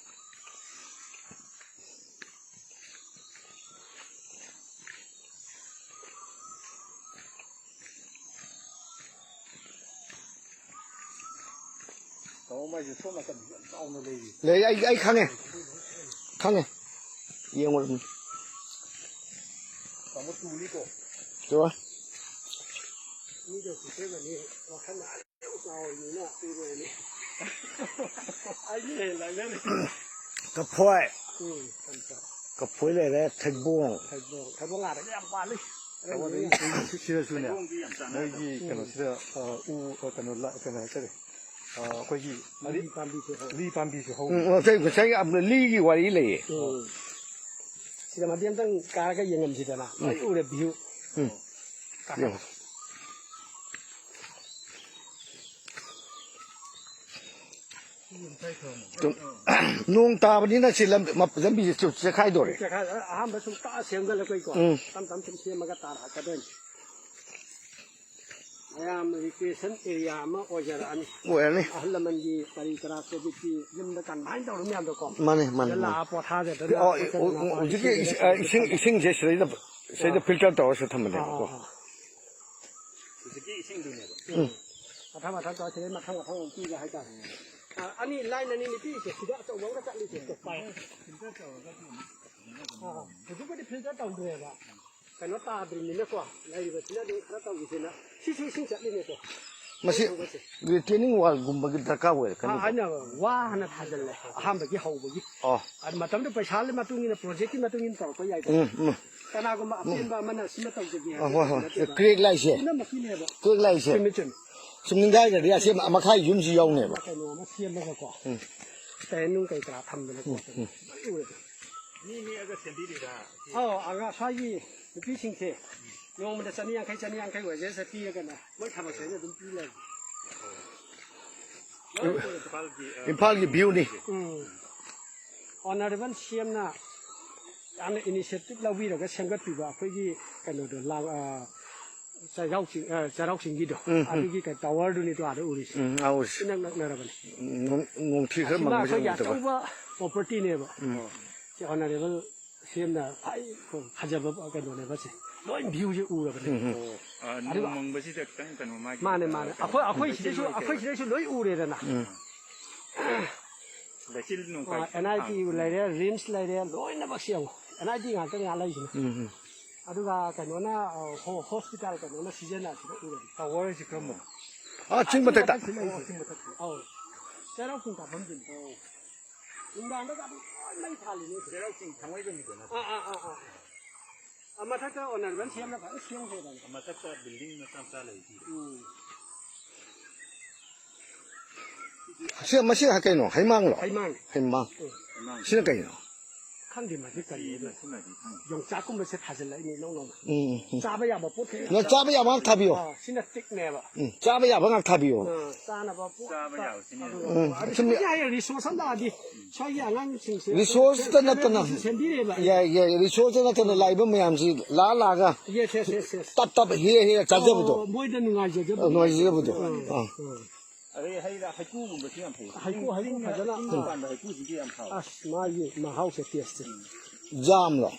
ꯇꯥꯃꯣ, ꯃꯥꯏꯁꯦ ꯁꯣꯝ ꯅꯥꯀꯟ ꯌꯥꯝ ꯆꯥꯎꯅ ꯂꯩꯔꯤ꯫ ꯂꯩ, ꯑꯩ, ꯑꯩ ꯈꯪꯉꯦ꯫ ꯈꯪꯉꯦ꯫ ꯌꯦꯡꯉꯨꯔꯕꯅꯤ꯫ ꯇꯥꯃꯣ, ꯇꯨꯅꯤꯀꯣ꯫ ꯇꯨ꯫ ꯃꯤꯗꯣ ꯄꯤꯊꯕꯅꯤ, ꯋꯥꯈꯜ ꯌꯥꯝ ꯆꯥꯎꯔꯤꯅꯤꯅ ꯇꯨꯔꯣꯏꯅꯤ꯫ ꯑꯩꯒꯤ ꯍꯦꯟꯅ ꯂꯥꯡꯅꯔꯤ꯫ ꯀꯐꯣꯏ꯫ ꯎꯝ, ꯀꯐꯣꯏ꯫ ꯀꯐꯣꯏ ꯂꯩꯔꯦ, ꯊꯩꯕꯣꯡ꯫ ꯊꯩꯕꯣꯡ, ꯊꯩꯕꯣꯡ ꯑꯥꯗꯒꯤ ꯌꯥꯝ ꯄꯥꯜꯂꯤ꯫ ꯊꯩꯕꯣꯡꯗꯤ ꯁꯤ-, ꯁꯤꯗꯁꯨꯅꯦ, ꯃꯣꯏꯒꯤ ꯎꯝ꯫ ꯀꯩꯅꯣꯁꯤꯗ, ꯑ, ꯎ, ꯑ, ꯀꯩꯅꯣ ꯂ-, ꯀꯩꯅꯣ ꯍꯥꯏꯇꯥꯔꯦ꯫ ꯑ, ꯑꯩꯈꯣꯏꯒꯤ ꯂꯤ ꯄꯥꯝꯕꯤꯁꯨ ꯍꯧꯋꯦ꯫ ꯂꯤ ꯄꯥꯝꯕꯤꯁꯨ ꯍꯧꯋꯦ꯫ ꯎꯝ, ꯉꯁꯥꯏ, ꯉꯁꯥꯏ ꯌꯥꯝꯅ ꯂꯤꯒꯤ ꯋꯥꯔꯤ ꯂꯩꯌꯦ꯫ ꯎꯝ꯫ ꯁꯤꯗ ꯃꯇꯦꯛ ꯑꯝꯇꯪ ꯀꯥꯔꯒ ꯌꯦꯡꯉꯝꯁꯤꯗꯅ꯫ ꯎꯝ꯫ ꯂꯣꯏ ꯎꯔꯦ view꯫ ꯎꯝ꯫ ꯀꯥꯈꯠꯂꯣ꯫ ꯌꯦꯡꯉꯣ꯫ ꯅꯣꯡ ꯇꯥꯕꯅꯤꯅ ꯁꯤ ꯂꯝ-, ꯃꯞ-, ꯂꯝꯕꯤꯁꯦ ꯆꯨ-, ꯆꯦꯈꯥꯏꯗꯣꯔꯦ꯫ ꯆꯦꯈꯥꯏ-, ꯑꯍꯥꯟꯕ ꯁꯨꯝ ꯇꯥ ꯁꯦꯝꯒꯠꯂꯛꯄꯩꯀꯣ꯫ ꯎꯝ꯫ ꯇꯞ ꯇꯞ ꯁꯨꯝ ꯁꯦꯝꯃꯒ ꯇꯥꯔꯛꯀꯗꯣꯏꯅꯤ꯫ ꯃꯌꯥꯝ ꯔꯤꯀ꯭ꯔꯤꯌꯦꯁꯟ ꯑꯦꯔꯤꯌꯥ ꯑꯃ ꯑꯣꯏꯖꯔꯛꯑꯅꯤ꯫ ꯑꯣꯏꯔꯅꯤ꯫ ꯑꯍꯜ ꯂꯃꯟꯒꯤ ꯀꯔꯤ ꯀꯔꯥ ꯀꯣꯚꯤꯠꯀꯤ ꯌꯨꯝꯗ ꯀꯟꯐꯥꯏꯟ ꯇꯧꯔ ꯃꯌꯥꯝꯗꯣꯀꯣ꯫ ꯃꯥꯅꯦ, ꯃꯥꯅꯦ, ꯁꯤꯗ ꯃꯥꯅꯦ꯫ ꯂꯥꯛꯑ ꯄꯣꯊꯥꯖꯗꯅ ꯑꯣ, ꯈꯣꯠꯇꯅ ꯑꯣ, ꯑꯣ, ꯍꯧꯖꯤꯛꯀꯤ ꯏꯁꯤꯡ, ꯑ, ꯏꯁꯤꯡ, ꯏꯁꯤꯡꯁꯦ ꯁꯤꯗꯩꯗ, ꯁꯤꯗꯩꯗ ꯑꯥ꯫ ꯐꯤꯜꯇꯔ ꯇꯧꯔꯁꯨ ꯊꯝꯕꯅꯦꯕꯀꯣ꯫ ꯑꯥ, ꯑꯥ, ꯑꯥ꯫ ꯍꯧꯖꯤꯛꯀꯤ ꯏꯁꯤꯡꯗꯨꯅꯦꯕ꯫ ꯎꯝ꯫ ꯃꯊꯪ ꯃꯊꯪ ꯇꯧꯔ ꯁꯤꯗꯩ ꯃꯊꯪ ꯃꯊꯪ ꯑꯃꯨꯛ ꯄꯤꯕ ꯍꯥꯏꯇꯥꯔꯦ꯫ ꯑ, ꯑꯅꯤ, ꯂꯥꯏꯟ ꯑꯅꯤꯅꯤ ꯄꯤꯔꯤꯁꯦ꯫ ꯁꯤꯗ ꯑꯆꯧꯕ ꯑꯃꯒ ꯆꯠꯂꯤꯁꯦ꯫ ꯑ, ꯍꯧꯖꯤꯛꯄꯨꯗꯤ ꯐꯤꯜꯇꯔ ꯇꯧꯗ꯭ꯔꯦꯕ꯫ ꯀꯩꯅꯣ ꯇꯥꯗ꯭ꯔꯤꯕꯅꯤꯅꯀꯣ, ꯂꯩꯔꯤꯕꯁꯤꯅ ꯑꯗꯨꯝ ꯈꯔ ꯇꯧꯈꯤꯁꯦꯅ꯫ ꯁꯤꯁꯨ ꯏꯁꯤꯡ ꯆꯠꯂꯤꯅꯦꯀꯣ꯫ ꯃꯁꯤ ꯍꯧꯕꯁꯦ꯫ ꯔꯤꯇꯦꯅꯤꯡ ꯋꯥꯜꯒꯨꯝꯕꯒꯤ ꯗꯔꯀꯥꯔ ꯑꯣꯏꯔꯛꯀꯅꯤ꯫ ꯑ, ꯑꯩꯅ ꯋꯥ ꯍꯥꯟꯅ ꯊꯥꯖꯤꯜꯂꯦ ꯑꯍꯥꯟꯕꯒꯤ ꯍꯧꯕꯒꯤ꯫ ꯑꯣ꯫ ꯑꯗꯨ ꯃꯇꯝꯗꯨ ꯄꯩꯁꯥꯒꯤ ꯃꯇꯨꯡ ꯏꯟꯅ, ꯄ꯭ꯔꯣꯖꯦꯛꯀꯤ ꯃꯇꯨꯡ ꯏꯟꯅ ꯇꯧꯔꯛꯄ ꯌꯥꯏꯗꯅ꯫ ꯎꯝ, ꯎꯝ꯫ ꯀꯅꯥꯒꯨꯝꯕ ꯑꯄꯦꯟꯕ ꯑꯃꯅ ꯁꯤꯃ ꯇꯧꯖꯒꯦ ꯑ, ꯍꯥꯏꯕ ꯍꯣꯏ, ꯍꯣꯏ꯫ ꯅꯠꯇꯦꯕ꯫ ꯀ꯭ꯔꯦꯛ ꯂꯥꯛꯏꯁꯦ꯫ ꯄꯨꯝꯅꯃꯛꯀꯤꯅꯦꯕ꯫ ꯀ꯭ꯔꯦꯛ ꯂꯥꯛꯏꯁꯦ꯫ ꯆꯨꯝꯃꯤ, ꯆꯨꯝꯃꯤ꯫ ꯁꯨꯝ ꯅꯤꯡꯒꯥꯏꯈ꯭ꯔꯗꯤ ꯑꯁꯤ ꯃꯈꯥꯏ ꯌꯨꯝꯁꯤ ꯌꯧꯅꯦꯕ꯫ ꯀꯩꯅꯣ ꯑꯃ ꯁꯦꯝꯃꯒꯀꯣ꯫ ꯎꯝ꯫ ꯁ꯭ꯇꯦꯟ ꯅꯨꯡ ꯀꯩ ꯀꯔꯥ ꯊꯝꯗꯅ ꯎꯝ, ꯈꯣꯠꯇꯅ ꯎꯝ꯫ ꯂꯣꯏ ꯎꯔꯦ꯫ ꯃꯤ ꯅꯦꯛꯑꯒ ꯁꯦꯝꯕꯤꯔꯤꯔꯥ? ꯑꯧ, ꯑꯉꯥꯡ ꯁ꯭ꯋꯥꯏꯒꯤ ꯅꯨꯄꯤꯁꯤꯡꯁꯦ ꯅꯣꯡꯃꯗ ꯆꯅꯤ ꯌꯥꯡꯈꯩ, ꯆꯅꯤ ꯌꯥꯡꯈꯩ ꯋꯦꯖꯦꯁꯇ ꯄꯤꯔꯒꯅꯦ, ꯃꯣꯏ ꯊꯕꯛꯁꯦ ꯑꯩꯅ ꯑꯗꯨꯝ ꯄꯤ ꯂꯩꯔꯦ꯫ ꯏꯝꯐꯥꯜꯒꯤ, ꯑ, ꯏꯝꯐꯥꯜꯒꯤ ꯚ꯭ꯌꯨꯅꯤ꯫ ꯎꯝ꯫ ꯑꯣꯅꯔꯦꯕꯜ ꯁꯤ ꯑꯦꯝꯅ ꯌꯥꯝꯅ ꯏꯅꯤꯁꯤꯌꯦꯇꯤꯚ ꯂꯧꯕꯤꯔꯒ ꯁꯦꯝꯒꯠꯄꯤꯕ ꯑꯩꯈꯣꯏꯒꯤ ꯀꯩꯅꯣꯗꯣ, ꯂꯥꯡ-, ꯑ, ꯆꯩꯔꯥꯎ ꯆꯤꯡ, ꯑ, ꯆꯩꯔꯥꯎ ꯆꯤꯡꯒꯤꯗꯣ, ꯎꯝ, ꯎꯝ꯫ ꯑꯗꯨꯒꯤ ꯀꯩ ꯇꯥꯋꯔꯗꯨꯅꯤꯗꯣ ꯑꯥꯗ ꯎꯔꯤꯁꯦ꯫ ꯎꯝ, ꯑꯥ, ꯎꯔꯤꯁꯦ꯫ ꯏꯅꯛ ꯅꯛꯅꯔꯕꯅꯤ꯫ ꯅꯣꯡ, ꯅꯣꯡ ꯊꯤ ꯈꯔ ꯑꯁꯤꯃ ꯃꯪꯕꯁꯤ ꯑꯩꯈꯣꯏꯒꯤ ꯅꯨꯡꯉꯥꯏꯇꯕ꯫ ꯑꯆꯧꯕ ꯄ꯭ꯔꯣꯄꯔꯇꯤꯅꯦꯕ꯫ ꯎꯝ꯫ ꯁꯤ ꯑꯣꯅꯔꯦꯕꯜ ꯁꯤ ꯑꯦꯝꯅ ꯈ꯭ꯋꯥꯏ ꯐꯖꯕ ꯀꯩꯅꯣꯅꯦꯕ ꯁꯤ꯫ ꯂꯣꯏ ꯚ꯭ꯌꯨꯁꯦ ꯎꯔꯕꯅꯦ꯫ ꯎꯝ, ꯎꯝ꯫ ꯑꯣ, ꯑ, ꯅꯣꯡ ꯑꯗꯨꯒ ꯃꯪꯕꯁꯤꯗ ꯈꯤꯇꯪ ꯀꯩꯅꯣ ꯃꯥꯒꯤ, ꯃꯥꯅꯦ, ꯑ, ꯃꯥꯅꯦ꯫ ꯀꯩꯅꯣ ꯑꯩꯈꯣꯏ, ꯑꯩꯈꯣꯏ ꯂꯩꯆꯤꯜ ꯁꯤꯗꯩꯁꯨ, ꯑꯣꯏ ꯑꯩꯈꯣꯏ ꯀꯩ ꯁꯤꯗꯩꯁꯨ ꯂꯣꯏ ꯎꯔꯦꯗꯅ꯫ ꯎꯝ꯫ ꯂꯩꯆꯤꯜ ꯅꯣꯡ ꯑ, ꯀꯥꯏ-, ꯑꯦꯟ ꯑꯥꯏ ꯇꯤ ꯑꯥ꯫ ꯂꯩꯔꯦ, ꯔꯤꯝꯁ ꯂꯩꯔꯦ, ꯂꯣꯏꯅꯃꯛ ꯁꯤ ꯌꯦꯡꯉꯣ꯫ ꯑꯦꯟ ꯑꯥꯏ ꯇꯤ ꯉꯥꯛꯇꯅꯦ ꯑꯥ ꯂꯩꯁꯤꯅ꯫ ꯎꯝ, ꯎꯝ꯫ ꯑꯗꯨꯒ ꯀꯩꯅꯣꯅ, ꯑ, ꯍꯣ-, ꯍꯣꯁꯄꯤꯇꯥꯜ ꯀꯩꯅꯣꯅ ꯁꯤꯖꯤꯟꯅꯁꯤꯗ ꯎꯔꯦ꯫ ꯇꯥꯋꯔ ꯍꯥꯏꯁꯦ ꯀꯔꯝꯕꯅꯣ? ꯑꯥ, ꯆꯤꯡ ꯃꯊꯛꯇ꯫ ꯆꯤꯡ ꯃꯊꯛꯁꯤꯗ ꯂꯩꯁꯦ꯫ ꯑꯧ, ꯆꯤꯡ ꯃꯊꯛꯇ꯫ ꯑꯧ꯫ ꯆꯩꯔꯥꯎ ꯆꯤꯡ ꯀꯥꯐꯝꯗꯨꯅꯤ꯫ ꯑꯧ꯫ ꯅꯨꯡꯗꯥꯡꯗꯒ ꯑꯗꯨꯝ ꯂꯣꯏ ꯃꯩ ꯊꯥꯜꯂꯤꯅꯦ꯫ ꯆꯩꯔꯥꯎ ꯆꯤꯡ ꯊꯥꯡꯃꯩꯕꯟꯒꯤꯗꯣ ꯅꯠꯇ꯭ꯔꯣ? ꯑꯥ, ꯑꯥ, ꯑꯥ, ꯑꯥ꯫ ꯑꯥ, ꯃꯊꯛꯇ ꯑꯣꯅꯔꯕꯜ ꯁꯦꯝꯅ ꯐꯖꯅ ꯁꯦꯝꯈ꯭ꯔꯦꯗꯅ꯫ ꯃꯊꯛꯇ ꯕꯤꯜꯗꯤꯡ ꯃꯆꯥ ꯃꯆꯥ ꯂꯩꯁꯤꯗꯤ꯫ ꯎꯝ꯫ ꯁꯤ, ꯃꯁꯤ ꯀꯩꯅꯣ? ꯍꯩꯃꯥꯡꯂꯣ? ꯍꯩꯃꯥꯡ꯫ ꯍꯩꯃꯥꯡ꯫ ꯎꯝ꯫ ꯁꯤꯅ ꯀꯩꯅꯣ? ꯈꯪꯗꯦ ꯃꯁꯤ ꯀꯔꯤ ꯍꯥꯏꯗꯣꯏꯅꯣ꯫ ꯌꯣꯡꯆꯥꯛꯀꯨꯝꯕꯁꯦ ꯊꯥꯖꯤꯜꯂꯛꯏꯅꯦ ꯏꯅꯧ ꯅꯧꯅ꯫ ꯎꯝ, ꯎꯝ꯫ ꯆꯥꯕ ꯌꯥꯕ ꯄꯣꯠ ꯈꯛ꯫ ꯅꯪ ꯆꯥꯕ ꯌꯥꯕ ꯉꯥꯛ ꯊꯥꯕꯤꯌꯣ꯫ ꯑꯥ, ꯁꯤꯅ ꯇꯤꯛꯅꯦꯕ꯫ ꯎꯝ, ꯆꯥꯕ ꯌꯥꯕ ꯉꯥꯛ ꯊꯥꯕꯤꯌꯣ꯫ ꯑꯥ, ꯆꯥꯅꯕ ꯄꯣꯠ꯫ ꯆꯥꯕ ꯌꯥꯕꯁꯤꯅꯦ꯫ ꯑꯗꯨ, ꯎꯝ, ꯑꯗꯨ ꯁꯤꯅ ꯍꯧꯖꯤꯛ ꯍꯥꯏꯌꯦ, resource ꯑꯃ ꯂꯥꯛꯑꯗꯤ ꯁ꯭ꯋꯥꯏꯒꯤ ꯑꯉꯥꯡꯁꯤꯡꯁꯦ resource ꯇ ꯅꯠꯇꯅ ꯁꯦꯝꯕꯤꯔꯦꯕ꯫ ꯌꯥꯏ, ꯌꯥꯏ, resource ꯇ ꯅꯠꯇꯅ ꯂꯥꯛꯏꯕ ꯃꯌꯥꯝꯁꯤ ꯂꯥꯛꯑ ꯂꯥꯛꯑꯒ Yes, yes, yes, yes꯫ ꯇꯞ ꯇꯞ ꯍꯦꯛꯑ ꯍꯦꯛꯑ ꯆꯥꯖꯕꯗꯣ꯫ ꯑꯣ, ꯃꯣꯏꯗ ꯅꯨꯡꯉꯥꯏꯖꯖꯕꯗꯣ꯫ ꯅꯨꯡꯉꯥꯏꯖꯕꯗꯣ꯫ ꯑꯥ, ꯑꯥ꯫ ꯑꯥ꯫ ꯑꯗꯩ ꯍꯩ ꯔꯥ ꯍꯩꯀ꯭ꯔꯨꯒꯨꯝꯕꯁꯨ ꯌꯥꯝ ꯐꯩ꯫ ꯍꯩꯀ꯭ꯔꯨ, ꯍꯩꯀ꯭ꯔꯨ ꯆꯤꯡꯗ, ꯐꯖꯅ, ꯆꯤꯡꯗ ꯑꯥ꯫ ꯄꯥꯟꯕ ꯍꯩꯀ꯭ꯔꯨꯁꯤꯡꯁꯦ ꯌꯥꯝ ꯍꯥꯎꯋꯦ꯫ ꯑꯁ, ꯃꯥꯒꯤ ꯃꯍꯥꯎꯁꯦ, taste ꯁꯦ꯫ ꯎꯝ꯫ ꯖꯥꯝꯂꯣ?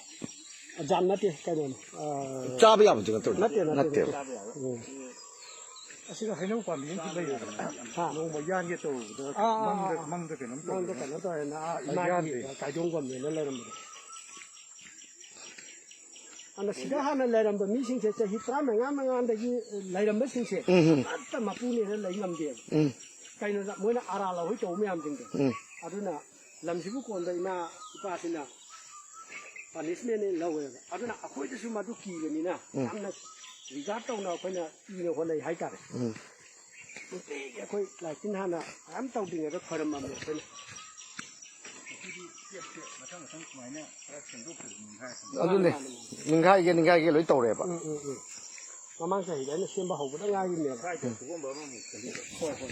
ꯖꯥꯝ ꯅꯠꯇꯦ, ꯀꯩꯅꯣꯅꯦ꯫ ꯑꯥ, ꯆꯥꯕ ꯌꯥꯕꯗꯤ ꯅꯠꯇ꯭ꯔꯣ? ꯅꯠꯇꯦ, ꯅꯠꯇꯦ, ꯅꯠꯇꯦꯕ꯫ ꯅꯠꯇꯦ꯫ ꯆꯥꯕ ꯌꯥꯕ꯫ ꯎꯝ꯫ ꯑꯁꯤꯗ ꯍꯩꯅꯧ ꯄꯥꯝꯕꯤ ꯑꯃꯁꯨ ꯂꯩꯌꯦꯕ꯫ ꯍꯥ? ꯅꯣꯡꯃ ꯌꯥꯟꯒꯦ ꯇꯧꯔꯨꯕꯗ ꯑꯥ, ꯑꯥ, ꯃꯪꯗ, ꯑꯥ꯫ ꯃꯪꯗ ꯀꯩꯅꯣꯝ ꯃꯪꯗ ꯇꯧꯗꯅ ꯀꯩꯅꯣ ꯇꯧꯔꯦꯅ, ꯑꯥ, ꯑꯩ ꯏꯃꯥꯒꯤ ꯌꯥꯟꯗ꯭ꯔꯤ꯫ ꯀꯥꯏꯗꯣꯡꯐꯝꯅꯦꯅ ꯂꯩꯔꯝꯕꯗꯣ꯫ ꯑꯗꯨꯅ ꯁꯤꯗ ꯍꯥꯟꯅ ꯂꯩꯔꯝꯕ ꯃꯤꯁꯤꯡꯁꯦ ꯆꯍꯤ ꯇꯔꯥꯃꯉꯥ ꯃꯉꯥꯗꯒꯤ ꯂꯩꯔꯝꯕꯁꯤꯡꯁꯦ ꯎꯝ, ꯎꯝ꯫ ꯑꯃꯠꯇ ꯃꯄꯨꯅꯦꯅ ꯂꯩ ꯉꯝꯗꯦꯕ꯫ ꯎꯝ꯫ ꯀꯩꯅꯣꯗ ꯃꯣꯏꯅ ꯑꯔꯥ ꯂꯧꯍꯣꯏ ꯇꯧꯕ ꯃꯌꯥꯝꯁꯤꯡꯗꯣ꯫ ꯎꯝ꯫ ꯑꯗꯨꯅ ꯂꯝꯁꯤꯕꯨ ꯀꯣꯟꯕ ꯏꯃꯥ ꯏꯄꯥꯁꯤꯅ punishment ꯅꯦ ꯂꯧꯋꯦꯕ꯫ ꯑꯗꯨꯅ ꯑꯩꯈꯣꯏꯗꯁꯨ ꯃꯗꯨ ꯀꯤꯕꯅꯤꯅ ꯎꯝ꯫ ꯌꯥꯝꯅ regard ꯇꯧꯅ ꯑꯩꯈꯣꯏꯅ ꯏꯅ ꯍꯣꯠꯅꯩ ꯍꯥꯏꯇꯥꯔꯦ꯫ ꯎꯝ꯫ ꯅꯨꯡꯇꯤꯒꯤ ꯑꯩꯈꯣꯏ ꯂꯥꯏꯇꯤꯟ ꯍꯥꯟꯅ ꯃꯌꯥꯝ ꯇꯧꯗ꯭ꯔꯤꯉꯩꯗ ꯈꯣꯏꯔꯝꯃꯝꯃꯦ ꯑꯩꯈꯣꯏꯅ꯫ ꯃꯊꯪ ꯃꯊꯪ ꯁꯨꯃꯥꯏꯅ ꯈꯔ ꯁꯦꯝꯗꯣꯛꯇ꯭ꯔꯗꯤ ꯅꯤꯡꯈꯥꯏꯔꯛꯀꯅꯤ꯫ ꯑꯗꯨꯅꯦ꯫ ꯃꯥꯅꯦ, ꯃꯥꯅꯦ, ꯃꯥꯅꯦ꯫ ꯅꯤꯡꯈꯥꯏꯒꯦ, ꯅꯤꯡꯈꯥꯏꯒꯦ ꯂꯣꯏ ꯇꯧꯔꯦꯕ꯫ ꯎꯝ, ꯎꯝ, ꯎꯝ꯫ ꯃꯃꯥꯡ ꯆꯍꯤꯗ ꯑꯩꯅ ꯁꯦꯝꯕ ꯍꯧꯕꯗ ꯉꯥꯏꯔꯤꯕꯅꯦꯕ꯫ ꯁ꯭ꯋꯥꯏꯗ ꯁꯤꯒꯨꯝꯕ ꯑꯃꯃꯨꯛ ꯁꯦꯝꯕꯤꯕ꯫ ꯍꯣꯏ, ꯍꯣꯏ꯫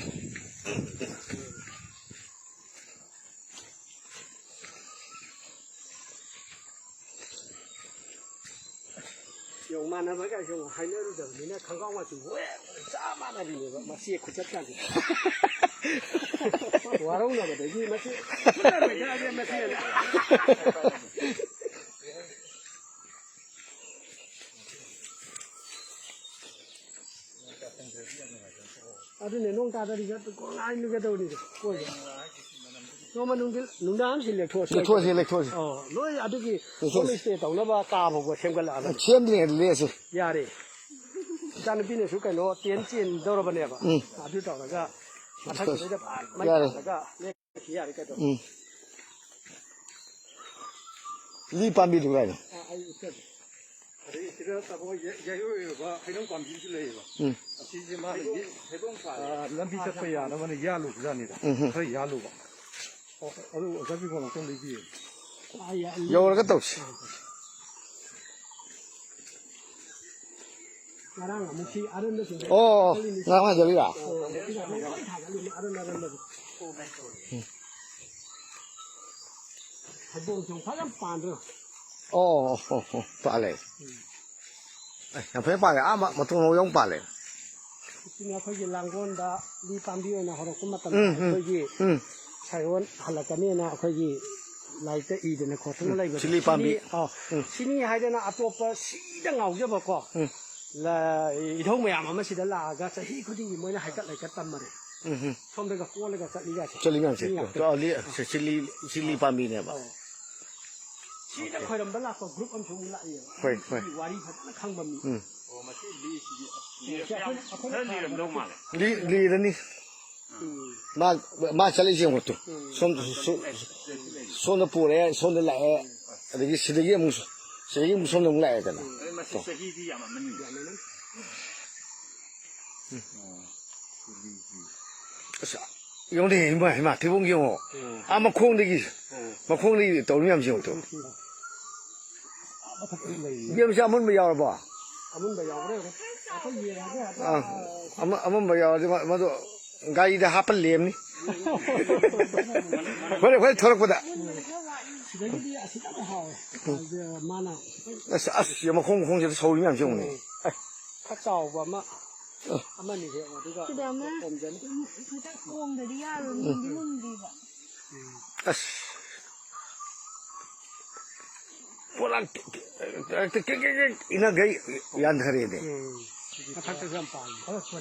ꯌꯦꯡꯉꯨ, ꯃꯥꯟꯅꯕ ꯀꯥꯏꯁꯦ ꯑꯃꯨꯛ ꯍꯥꯏꯅꯔꯨꯗꯕꯅꯤꯅ ꯈꯣꯡꯒ꯭ꯔꯥꯎ ꯃꯆꯨ ꯂꯣꯏ ꯆꯞ ꯃꯥꯟꯅꯕꯤꯅꯦꯕ, ꯃꯆꯦ ꯈꯨꯆꯠ ꯀꯥꯟꯁꯦ꯫ ꯋꯥꯔꯧꯅꯕꯗꯒꯤ ꯃꯆꯦ ꯈꯨꯠꯅꯔꯣꯏꯗ꯭ꯔꯥꯅꯦ ꯃꯆꯦꯅ꯫ ꯑꯗꯨꯅꯦ, ꯅꯣꯡ ꯇꯥꯗ꯭ꯔꯗꯤ ꯆꯠꯄ ꯀꯣꯡꯉꯥꯏ ꯂꯨꯒꯗꯧꯅꯤꯗ ꯀꯣꯏꯕ꯫ ꯅꯣꯡꯃ ꯅꯨꯡꯊꯤꯜ, ꯅꯨꯡꯗꯥꯡ ꯑꯃꯁꯤ ꯂꯦꯛꯊꯣꯛꯑꯁꯤ꯫ ꯂꯦꯛꯊꯣꯛꯑꯁꯤ, ꯂꯦꯛꯊꯣꯛꯑꯁꯤ꯫ ꯑꯣ, ꯂꯣꯏ ꯑꯗꯨꯒꯤ ꯂꯦꯛꯊꯣꯛꯑꯁꯤ꯫ Home stay ꯇꯧꯅꯕ ꯀꯥ ꯐꯥꯎꯕ ꯁꯦꯝꯒꯠꯂꯛꯑꯕꯅꯤ꯫ ꯁꯦꯝꯗ꯭ꯔꯤꯉꯩꯗ ꯂꯦꯛꯑꯁꯤ꯫ ꯌꯥꯔꯦ꯫ ꯏꯆꯥꯅꯨꯄꯤꯅꯁꯨ ꯀꯩꯅꯣ tent ꯆꯦꯟꯗꯧꯔꯕꯅꯦꯕ꯫ ꯎꯝ꯫ ꯑꯗꯨ ꯇꯧꯔꯒ ꯃꯊꯛꯁꯤꯗꯩꯗ ꯐꯠ ꯃꯩ ꯌꯥꯔꯦ꯫ ꯊꯥꯜꯂꯒ ꯂꯦꯛ ꯌꯥꯔꯦ ꯀꯩꯗꯧꯔꯦ? ꯎꯝ꯫ ꯂꯤ ꯄꯥꯝꯕꯤꯗꯨ ꯀꯥꯏꯗ? ꯑꯥ, ꯑꯩ ꯎꯠꯆꯒꯦ꯫ ꯑꯗꯩ ꯁꯤꯗ ꯇꯥꯃꯣ ꯌꯥ-, ꯌꯥꯏꯔꯣꯏ ꯑꯣꯏꯕ ꯍꯩꯅꯧ ꯄꯥꯝꯕꯤ ꯑꯃꯁꯨ ꯂꯩꯌꯦꯕ꯫ ꯎꯝ꯫ ꯑꯁꯤꯁꯦ ꯃꯥꯅ ꯌꯦ-, ꯑꯥ, ꯂꯝꯕꯤ ꯆꯠꯄ ꯌꯥꯅꯕꯅ ꯌꯥꯜꯂꯨꯕꯖꯥꯠꯅꯤꯗ꯫ ꯎꯝ ꯍꯝ꯫ ꯈꯔ ꯌꯥꯜꯂꯨꯕ꯫ ꯑꯣ, ꯑꯗꯨ ꯑꯣꯖꯥ ꯕꯤꯀꯣꯟ ꯑꯝꯇꯪ ꯂꯩꯕꯤꯌꯨ꯫ ꯌꯧꯔꯒ ꯇꯧꯁꯤ꯫ ꯉꯔꯥꯡ ꯑꯃꯨꯛ ꯁꯤ ꯑꯔꯨꯟꯗ ꯁꯤꯡꯖ ꯑꯣ, ꯉꯔꯥꯡ ꯍꯥꯏꯖꯜꯂꯤꯔꯥ? ꯑꯣ, ꯁꯤꯅ ꯑꯃꯨꯛ ꯂꯣꯏ ꯊꯥꯒꯠꯂꯤꯅꯦ, ꯑꯔꯨꯟ ꯑꯔꯨꯟꯗꯁꯨ꯫ ꯍꯩꯕꯣꯡ ꯁꯦ ꯐꯖꯅ ꯄꯥꯟꯗ꯭ꯔꯣ? ꯑꯣ, ꯑꯣ, ꯑꯣ, ꯄꯥꯜꯂꯦ꯫ ꯑꯦ, ꯌꯥꯝ ꯐꯖꯅ ꯄꯥꯜꯂꯦ꯫ ꯑꯥ ꯃ-, ꯃꯇꯣꯟ ꯐꯥꯎ ꯌꯧꯅ ꯄꯥꯜꯂꯦ꯫ ꯁꯤꯅ ꯑꯩꯈꯣꯏꯒꯤ ꯂꯥꯡꯒꯣꯜꯗ ꯂꯤ ꯄꯥꯝꯕꯤ ꯑꯣꯏꯅ ꯍꯧꯔꯛꯄ ꯃꯇꯝꯗ ꯎꯝ, ꯎꯝ, ꯑꯩꯈꯣꯏꯒꯤ ꯎꯝ꯫ ꯁꯥꯏꯑꯣꯟ ꯍꯜꯂꯛꯀꯅꯤꯅ ꯑꯩꯈꯣꯏꯒꯤ ꯂꯥꯏꯔꯤꯛꯇ ꯏꯗꯅ ꯈꯣꯠꯇꯅ ꯎꯝ, ꯂꯩꯕꯗꯣ꯫ ꯁꯤꯂꯤ ꯄꯥꯝꯕꯤ꯫ ꯁꯤꯅꯤ, ꯑ, ꯎꯝ꯫ ꯁꯤꯅꯤ ꯍꯥꯏꯗꯅ ꯑꯇꯣꯞꯄ ꯁꯤꯗ ꯉꯥꯎꯖꯕꯀꯣ꯫ ꯎꯝ꯫ ꯂ-, ꯏꯙꯧ ꯃꯌꯥꯝ ꯑꯃ ꯁꯤꯗ ꯂꯥꯛꯑꯒ ꯆꯍꯤ ꯈꯨꯗꯤꯡꯒꯤ ꯃꯣꯏꯅ ꯍꯥꯏꯀꯠ ꯂꯩꯀꯠ ꯇꯝꯃꯔꯦ꯫ ꯎꯝ, ꯎꯝ꯫ ꯁꯣꯝꯗꯒ ꯀꯣꯜꯂꯒ ꯆꯠꯂꯤꯒꯁꯦ꯫ ꯆꯠꯂꯤ ꯃꯌꯥꯝꯁꯦ꯫ ꯃꯤ ꯉꯥꯛꯇ꯫ ꯑ, ꯂꯤ-, ꯁꯤ-, ꯁꯤꯂꯤ, ꯁꯤꯂꯤ ꯄꯥꯝꯕꯤꯅꯦꯕ꯫ ꯑꯧ꯫ ꯁꯤꯗ ꯈꯣꯏꯔꯝꯕ ꯂꯥꯛꯄ group ꯑꯃꯁꯨ ꯑꯃꯨꯛ ꯂꯥꯛꯏꯌꯦꯕ꯫ ꯍꯣꯏ, ꯍꯣꯏ꯫ ꯁꯤꯒꯤ ꯋꯥꯔꯤ ꯐꯖꯅ ꯈꯪꯕ ꯃꯤ꯫ ꯎꯝ꯫ ꯑꯣ, ꯃꯁꯤ ꯂꯤꯁꯤꯗꯤ, ꯑꯁ, ꯁꯤ ꯑꯩꯈꯣꯏꯅ, ꯑꯩꯈꯣꯏꯅ ꯈꯔ ꯂꯤꯔꯝꯗꯧ ꯃꯥꯜꯂꯦ꯫ ꯂꯤ-, ꯂꯤꯔꯅꯤ꯫ ꯎꯝ꯫ ꯃꯥ, ꯃꯥ ꯆꯠꯂꯤꯁꯦ ꯌꯦꯡꯉꯣ ꯇꯨ꯫ ꯎꯝ꯫ ꯁꯣꯝ-, ꯁꯣ-, ꯁꯣꯝꯗ ꯄꯨꯔꯦ, ꯁꯣꯝꯗ ꯂꯥꯛꯑꯦ꯫ ꯑꯗꯒꯤ ꯁꯤꯗꯒꯤ ꯑꯃꯨꯛ, ꯁꯤꯗꯒꯤ ꯑꯃꯨꯛ ꯁꯣꯝꯗ ꯑꯃꯨꯛ ꯂꯥꯛꯑꯦꯗꯅ꯫ ꯑꯗꯩ ꯃꯁꯤ ꯇꯣ꯫ ꯆꯍꯤꯗꯤ ꯌꯥꯝꯃꯝꯃꯅꯤ꯫ ꯌꯥꯝꯃꯝꯃꯅꯤ꯫ ꯑꯁ, ꯌꯦꯡꯉꯨꯅꯦ, ꯏꯃꯥ, ꯏꯃꯥ, ꯊꯤꯕꯣꯡ ꯌꯦꯡꯉꯣ꯫ ꯎꯝ꯫ ꯑꯥ, ꯃꯈꯣꯡꯗꯒꯤ, ꯎꯝ꯫ ꯃꯈꯣꯡꯗꯒꯤ ꯇꯧꯔꯤ ꯃꯌꯥꯝꯁꯦ ꯌꯦꯡꯉꯣ ꯇꯨ꯫ ꯎꯝ꯫ ꯏꯕꯦꯝꯃꯁꯦ ꯑꯃꯨꯟꯕ ꯌꯥꯎꯔꯕꯣ? ꯑꯃꯨꯟꯕ ꯌꯥꯎꯕ꯭ꯔꯥ ꯌꯦꯡꯉꯣ꯫ ꯑꯩꯈꯣꯏ ꯌꯦꯡꯉꯒ ꯑꯥ, ꯑꯃ-, ꯑꯃꯨꯟꯕ ꯌꯥꯎꯔꯗꯤ ꯃ-, ꯃꯗꯨ ꯒꯥꯔꯤꯗ ꯍꯥꯞꯄ ꯂꯦꯝꯅꯤ꯫ ꯍꯣꯔꯦꯟ, ꯍꯣꯔꯦꯟ ꯊꯣꯔꯛꯄꯗ꯫ ꯁꯤꯗꯒꯤꯗꯤ ꯑꯁꯤꯅ ꯍꯦꯟꯅ ꯍꯥꯎꯋꯦ꯫ ꯍꯥꯏꯗꯤ ꯃꯥꯅ ꯑꯁ, ꯑꯁ, ꯃꯈꯣꯡ, ꯃꯈꯣꯡꯁꯤꯗ ꯁꯧꯔꯤ ꯃꯌꯥꯝꯁꯦ ꯌꯦꯡꯉꯨꯅꯦ꯫ ꯎꯝ꯫ ꯈꯔ ꯆꯥꯎꯕ ꯑꯃ, ꯑ꯫ ꯑꯃꯅꯤ ꯍꯦꯛ ꯑꯗꯨꯒ ꯁꯤꯗ ꯑꯃ ꯑꯣꯝꯖꯅꯤ꯫ ꯈꯤꯇꯪ ꯑꯣꯝꯗꯗꯤ ꯌꯥꯔꯣꯏ, ꯃꯨꯟꯗꯤ ꯃꯨꯟꯗ꯭ꯔꯤꯕ꯫ ꯎꯝ꯫ ꯑꯁ꯫ ꯄꯣꯂꯥꯡ ꯍꯦꯛꯇ ꯀꯦꯛ ꯀꯦꯛ ꯀꯦꯛ ꯏꯟꯅꯈꯩ ꯌꯥꯟꯊꯔꯦꯅꯦ꯫ ꯎꯝ꯫ ꯃꯊꯛꯇꯁꯨ ꯌꯥꯝ ꯄꯥꯜꯂꯤ꯫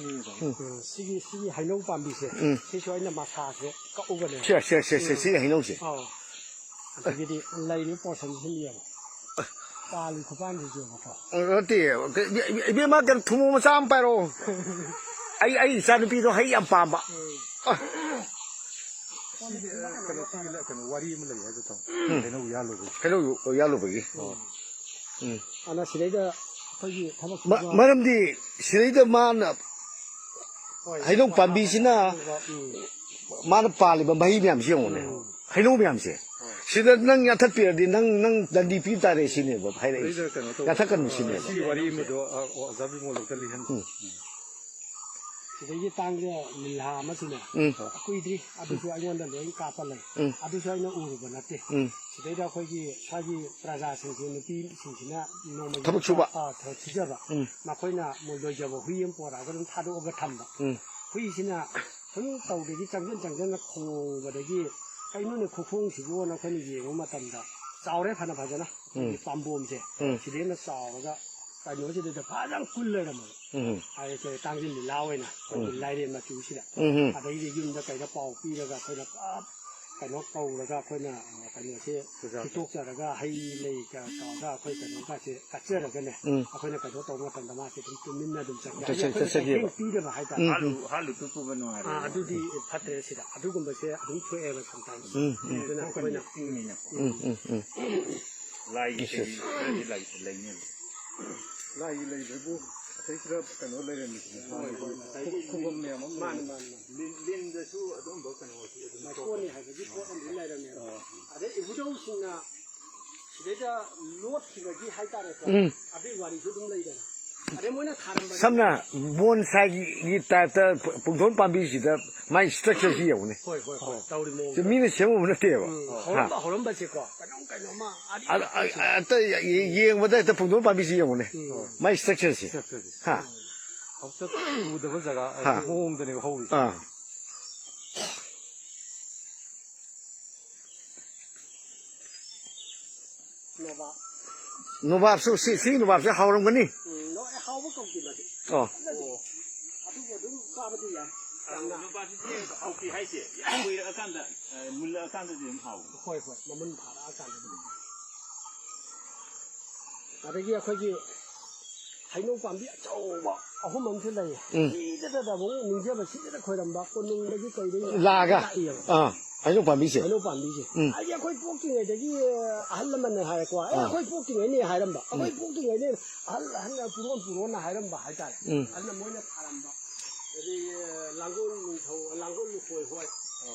ꯎꯝ꯫ ꯎꯝ, ꯁꯤꯒꯤ, ꯁꯤꯒꯤ ꯍꯩꯅꯧ ꯄꯥꯝꯕꯤꯁꯦ, ꯎꯝ꯫ ꯁꯤꯁꯨ ꯑꯩꯅ ꯃꯁꯥꯁꯦ ꯀꯛꯎꯕꯅꯦꯕ꯫ ꯁꯦ, ꯁꯦ, ꯁꯦ, ꯁꯦ, ꯎꯝ꯫ ꯁꯤꯒꯤ ꯍꯩꯅꯧꯁꯦ꯫ ꯑꯧ꯫ ꯑꯗꯒꯤꯗꯤ ꯂꯩꯔꯤꯕ portion ꯁꯤꯅ ꯌꯦꯡꯉꯣ꯫ ꯄꯥꯜꯂꯤ ꯈꯨꯄꯥꯟꯁꯤꯁꯨ ꯌꯦꯡꯉꯣꯀꯣ꯫ ꯑ, ꯅꯠꯇꯦ, ꯏꯕꯦꯝꯃ, ꯀꯩꯅꯣ, ꯊꯨꯝꯃꯣꯛ ꯃꯆꯥ ꯑꯃ ꯄꯥꯏꯔꯛꯑꯣ꯫ ꯑꯩ, ꯑꯩ ꯏꯆꯥ ꯅꯨꯄꯤꯗꯣ ꯍꯩ ꯌꯥꯝ ꯄꯥꯝꯕ꯫ ꯎꯝ꯫ ꯑ꯫ ꯁꯤꯒꯤ, ꯑ, ꯀꯩꯅꯣ, ꯁꯤꯒꯤ ꯂ-, ꯀꯩꯅꯣ, ꯋꯥꯔꯤ ꯑꯃ ꯂꯩ ꯍꯥꯏꯕ ꯇꯧ-, ꯎꯝ꯫ ꯍꯩꯅꯧ ꯌꯥꯜꯂꯨꯕꯒꯤ꯫ ꯍꯩꯅꯧ ꯌꯥꯜꯂꯨꯕꯒꯤ꯫ ꯎꯝ꯫ ꯎꯝ꯫ ꯑꯗꯨꯅ ꯁꯤꯗꯩꯗ ꯑꯩꯈꯣꯏꯒꯤ ꯊꯕꯛ ꯃ-, ꯁꯨꯕ ꯃꯔꯝꯗꯤ ꯁꯤꯗꯩꯗ ꯃꯥꯅ ꯍꯣꯏ꯫ ꯍꯩꯅꯧ ꯄꯥꯝꯕꯤꯁꯤꯅ ꯎꯝ꯫ ꯃꯥꯅ ꯄꯥꯜꯂꯤꯕ ꯃꯍꯩ ꯃꯌꯥꯝꯁꯤ ꯌꯦꯡꯉꯨꯅꯦ꯫ ꯎꯝ꯫ ꯍꯩꯅꯧ ꯃꯌꯥꯝꯁꯦ꯫ ꯍꯣꯏ꯫ ꯁꯤꯗ ꯅꯪ ꯌꯥꯊꯠꯄꯤꯔꯗꯤ ꯅꯪ, ꯅꯪ ꯗꯟꯗꯤ ꯄꯤ ꯇꯥꯔꯦ ꯁꯤꯅꯦꯕ ꯍꯥꯏꯔꯛꯏꯁꯦ꯫ ꯑꯩꯅ ꯀꯩꯅꯣ ꯇꯧꯕ, ꯌꯥꯊꯠꯀꯅꯨ ꯁꯤꯅꯦꯕ꯫ ꯁꯤꯒꯤ ꯋꯥꯔꯤ ꯑꯃꯗꯣ, ꯑ, ꯑꯣꯖꯥ ꯕꯤꯃꯣꯜ ꯂꯧꯁꯤꯜꯂꯤ ꯍꯦꯟꯅ꯫ ꯎꯝ꯫ ꯁꯤꯗꯒꯤ ꯇꯥꯡꯖ ꯂꯤꯂꯥ ꯑꯃꯁꯨꯅꯦ, ꯎꯝ꯫ ꯀꯨꯏꯗ꯭ꯔꯤ, ꯑꯗꯨꯁꯨ ꯑꯩꯉꯣꯟꯗ ꯂꯣꯏ ꯀꯥꯞꯄ ꯂꯩ꯫ ꯎꯝ꯫ ꯑꯗꯨꯁꯨ ꯑꯩꯅ ꯎꯔꯨꯕ ꯅꯠꯇꯦ꯫ ꯎꯝ꯫ ꯁꯤꯗꯩꯗ ꯑꯩꯈꯣꯏꯒꯤ ꯁ꯭ꯋꯥꯏꯒꯤ ꯄ꯭ꯔꯖꯥꯁꯤꯡꯁꯤ, ꯅꯨꯄꯤꯁꯤꯡꯁꯤꯅ ꯅꯣꯡꯃꯒꯤ ꯊꯕꯛ ꯁꯨꯕ꯫ ꯑꯥ, ꯊꯕꯛ ꯁꯨꯖꯕ꯫ ꯎꯝ꯫ ꯃꯈꯣꯏꯅ ꯃꯣꯏ ꯂꯣꯏꯖꯕ ꯍꯨꯏ ꯑꯃ ꯄꯣꯔꯛꯑꯒ ꯑꯗꯨꯝ ꯊꯥꯗꯣꯛꯑꯒ ꯊꯝꯕ꯫ ꯎꯝ꯫ ꯍꯨꯏꯁꯤꯅ ꯁꯨꯝ ꯇꯧꯗꯒꯤ ꯆꯪꯁꯤꯟ ꯆꯪꯁꯤꯟꯅ ꯈꯣꯡꯕꯗꯒꯤ, "ꯀꯩꯅꯣꯅꯦ ꯈꯨꯈꯣꯡꯁꯤꯕꯨꯅ?" ꯑꯩꯈꯣꯏꯅ ꯌꯦꯡꯕ ꯃꯇꯝꯗ ꯆꯥꯎꯔꯦ ꯐꯅ ꯐꯖꯅ꯫ ꯑꯩꯈꯣꯏꯒꯤ ꯎꯝ꯫ ꯄꯥꯝꯕꯣꯝꯁꯦ ꯎꯝ꯫ ꯁꯤꯗꯩꯅ ꯆꯥꯎꯔꯒ ꯀꯩꯅꯣꯁꯤꯗꯩꯗ ꯐꯖꯅ ꯀꯨꯜ ꯂꯩꯔꯝꯃꯦꯕ꯫ ꯎꯝ꯫ ꯍꯥꯏꯗꯤ ꯇꯥꯡꯖꯤꯡ ꯂꯤꯂꯥ ꯑꯣꯏꯅ ꯑꯩꯈꯣꯏꯒꯤ ꯎꯝ꯫ ꯂꯥꯏꯔꯦꯟ ꯃꯆꯨꯁꯤꯗ꯫ ꯎꯝ꯫ ꯑꯗꯩꯗꯤ ꯌꯨꯝꯗ ꯀꯩꯗ ꯄꯥꯎ ꯄꯤꯔꯒ ꯑꯩꯈꯣꯏꯅ ꯄꯨꯔꯥ ꯀꯩꯅꯣ ꯇꯧꯔꯒ ꯑꯩꯈꯣꯏꯅ, ꯑ, ꯀꯩꯅꯣꯁꯦ ꯄꯨꯖꯥ꯫ ꯍꯦꯛꯇꯣꯛꯆꯔꯒ ꯍꯩ ꯂꯩ ꯀ-, ꯇꯧꯔꯒ ꯑꯩꯈꯣꯏ ꯀꯩꯅꯣꯒꯁꯦ ꯀꯠꯆꯔꯒꯅꯦ, ꯎꯝ꯫ ꯑꯩꯈꯣꯏꯅ ꯀꯩꯅꯣ ꯇꯧꯕ ꯃꯇꯝꯗ ꯃꯥꯁꯦ ꯑꯗꯨꯝ ꯇꯨꯃꯤꯟꯅ ꯑꯗꯨꯝ ꯆꯠꯈꯤ꯫ ꯆꯠꯆꯩ, ꯑꯩꯈꯣꯏꯅ ꯆꯠꯆꯈꯤꯕ꯫ ꯆꯩꯊꯦꯡ ꯄꯤꯗꯕ ꯍꯥꯏꯇꯥꯔꯦ꯫ ꯎꯝ, ꯍꯥꯂꯨ, ꯎꯝ꯫ ꯍꯥꯂꯨ ꯇꯨꯞꯄꯨꯕ ꯅꯨꯡꯉꯥꯏꯔꯦ꯫ ꯑꯥ, ꯑꯗꯨꯗꯤ ꯐꯠꯇ꯭ꯔꯦ ꯁꯤꯗ꯫ ꯑꯗꯨꯒꯨꯝꯕꯁꯦ ꯑꯗꯨꯝ ꯊꯣꯛꯑꯦꯕ sometimes꯫ ꯎꯝ, ꯎꯝ꯫ ꯑꯗꯨꯅ ꯑꯩꯈꯣꯏꯅ ꯏꯪꯉꯤꯅꯀꯣ꯫ ꯎꯝ, ꯎꯝ, ꯎꯝ꯫ ꯂꯥꯏꯒꯤ ꯏꯁ, ꯀꯩ ꯏꯁ꯫ ꯈꯔꯗꯤ ꯂꯩ-, ꯂꯩꯅꯦꯕ꯫ ꯂꯥꯏꯒꯤ ꯂꯩꯕꯕꯨ ꯑꯇꯩ ꯈꯔ ꯀꯩꯅꯣ ꯂꯩꯔꯝꯃꯤꯁꯤꯅ꯫ ꯍꯣꯏ, ꯍꯣꯏ, ꯉꯁꯥꯏꯒꯤ ꯈꯨꯕꯝ ꯃꯌꯥꯝ ꯑꯃ ꯃꯥꯅꯤ, ꯂꯩꯔꯝꯃꯤ꯫ ꯃꯥꯅꯤ, ꯃꯥꯅꯤ꯫ ꯂꯤꯟ-, ꯂꯤꯟꯗꯁꯨ ꯑꯗꯨꯝꯕ ꯀꯩꯅꯣ ꯑꯗꯨꯝ ꯂꯥꯏꯀꯣꯟꯅꯤ ꯍꯥꯏꯕꯒꯤ ꯄꯣꯠ ꯑꯃꯗꯤ ꯂꯩꯔꯝꯃꯦꯕ꯫ ꯑꯥ꯫ ꯑꯗꯩ ꯏꯕꯨꯙꯧꯁꯤꯡꯅ ꯁꯤꯗꯩꯗ ꯂꯣꯠꯈꯤꯕꯒꯤ ꯍꯥꯏꯇꯥꯔꯦꯀꯣ꯫ ꯎꯝ꯫ ꯑꯗꯨꯒꯤ ꯋꯥꯔꯤꯁꯨ ꯑꯗꯨꯝ ꯂꯩꯗꯅ꯫ ꯑꯗꯩ ꯃꯣꯏꯅ ꯊꯥꯔꯝꯕꯁꯦ ꯁꯝꯅ ꯕꯣꯟꯁꯥꯏꯒꯤ type ꯇ ꯄꯨꯡꯗꯣꯟ ꯄꯥꯝꯕꯤꯁꯤꯗ ꯃꯥꯏ structure ꯁꯤ ꯌꯦꯡꯉꯨꯅꯦ꯫ ꯍꯣꯏ, ꯍꯣꯏ, ꯍꯣꯏ꯫ ꯇꯧꯔꯤ ꯁꯤ ꯃꯑꯣꯡꯗ꯫ ꯃꯤꯅ ꯁꯦꯝꯃꯨꯕ ꯅꯠꯇꯦꯕ꯫ ꯎꯝ꯫ ꯍꯥ꯫ ꯍꯧꯔꯝꯕ, ꯍꯧꯔꯝꯕꯁꯦꯀꯣ꯫ ꯀꯩꯅꯣꯝ, ꯀꯩꯅꯣꯝꯃ ꯑꯔꯤ-, ꯑ-, ꯑ-, ꯑꯇꯩ ꯌꯦꯡꯕꯗ ꯍꯦꯛꯇ ꯄꯨꯡꯗꯣꯟ ꯄꯥꯝꯕꯤꯁꯤ ꯌꯦꯡꯉꯨꯅꯦ꯫ ꯎꯝ꯫ ꯃꯥꯏ structure ꯁꯤ꯫ Structure ꯁꯤ꯫ ꯍꯥ꯫ ꯑꯃꯨꯛꯇ ꯎꯗꯕ ꯖꯒꯥ, ꯍꯥ꯫ ꯃꯑꯣꯡꯗꯅꯦꯕ ꯍꯧꯔꯤꯁꯦ꯫ ꯑꯥ꯫ ꯅꯣꯕꯥꯞ꯫ ꯅꯣꯕꯥꯞꯁꯨ, ꯁꯤ, ꯁꯤ ꯅꯣꯕꯥꯞꯁꯦ ꯍꯥꯎꯔꯝꯒꯅꯤ꯫ ꯎꯝ, ꯅꯣ-, ꯑꯦ, ꯍꯥꯎꯕ ꯀꯧꯗꯦ ꯃꯁꯤ꯫ ꯑꯣ꯫ ꯑꯗꯨꯕꯨ ꯑꯗꯨꯝ ꯆꯥꯕꯗꯤ ꯌꯥꯏ꯫ ꯑꯗꯨ ꯌꯥꯝꯅ ꯅꯣꯕꯥꯞꯁꯤꯗꯤ ꯍꯥꯎꯇꯦ ꯍꯥꯏꯁꯦ, ꯌꯥꯝ ꯀꯨꯏꯔꯛꯑꯀꯥꯟꯗ, ꯑ, ꯃꯨꯜꯂꯛꯑꯀꯥꯟꯗꯗꯤ ꯑꯗꯨꯝ ꯍꯥꯎꯕ꯫ ꯍꯣꯏ, ꯍꯣꯏ, ꯃꯃꯨꯟ ꯐꯥꯔꯛꯑꯀꯥꯟꯗꯗꯤ꯫ ꯑꯗꯒꯤ ꯑꯩꯈꯣꯏꯒꯤ ꯍꯩꯅꯧ ꯄꯥꯝꯕꯤ ꯑꯆꯧꯕ ꯑꯍꯨꯝ ꯑꯃꯁꯨ ꯂꯩꯌꯦ꯫ ꯎꯝ꯫ ꯁꯤꯗꯇꯗ ꯑꯃꯨꯛ ꯅꯤꯡꯖꯕ, ꯁꯤꯗꯇ ꯈꯣꯏꯔꯝꯕ, ꯀꯣꯅꯨꯡꯗꯒꯤ ꯀꯩꯗꯒꯤ ꯂꯥꯛꯑꯒ? ꯂꯥꯛꯏꯌꯦꯕ꯫ ꯑꯥ, ꯍꯩꯅꯧ ꯄꯥꯝꯕꯤꯁꯦ? ꯍꯩꯅꯧ ꯄꯥꯝꯕꯤꯁꯦ꯫ ꯎꯝ꯫ ꯍꯥꯏꯗꯤ ꯑꯩꯈꯣꯏ ꯄꯣꯛꯇ꯭ꯔꯤꯉꯩꯗꯒꯤ ꯑꯍꯜ ꯂꯃꯟꯅ ꯍꯥꯏꯔꯦꯀꯣ, "ꯑꯦ, ꯑꯥ꯫ ꯑꯩꯈꯣꯏ ꯄꯣꯛꯇ꯭ꯔꯤꯉꯩꯅꯦ" ꯍꯥꯏꯔꯝꯕ꯫ ꯎꯝ꯫ ꯑꯩꯈꯣꯏ ꯄꯣꯛꯇ꯭ꯔꯤꯉꯩꯅꯦ, ꯑꯍꯜ, ꯑꯍꯜꯅ ꯄꯨꯔꯣꯟ ꯄꯨꯔꯣꯟꯅ ꯍꯥꯏꯔꯝꯕ ꯍꯥꯏꯇꯥꯔꯦ꯫ ꯎꯝ꯫ ꯑꯗꯨꯅ ꯃꯣꯏꯅ ꯊꯥꯔꯝꯕ꯫ ꯑꯗꯒꯤ ꯂꯥꯡꯒꯣꯜ ꯅꯤꯡꯊꯧ, ꯂꯥꯡꯒꯣꯜ ꯂꯨꯈꯣꯏ ꯍꯣꯏ꯫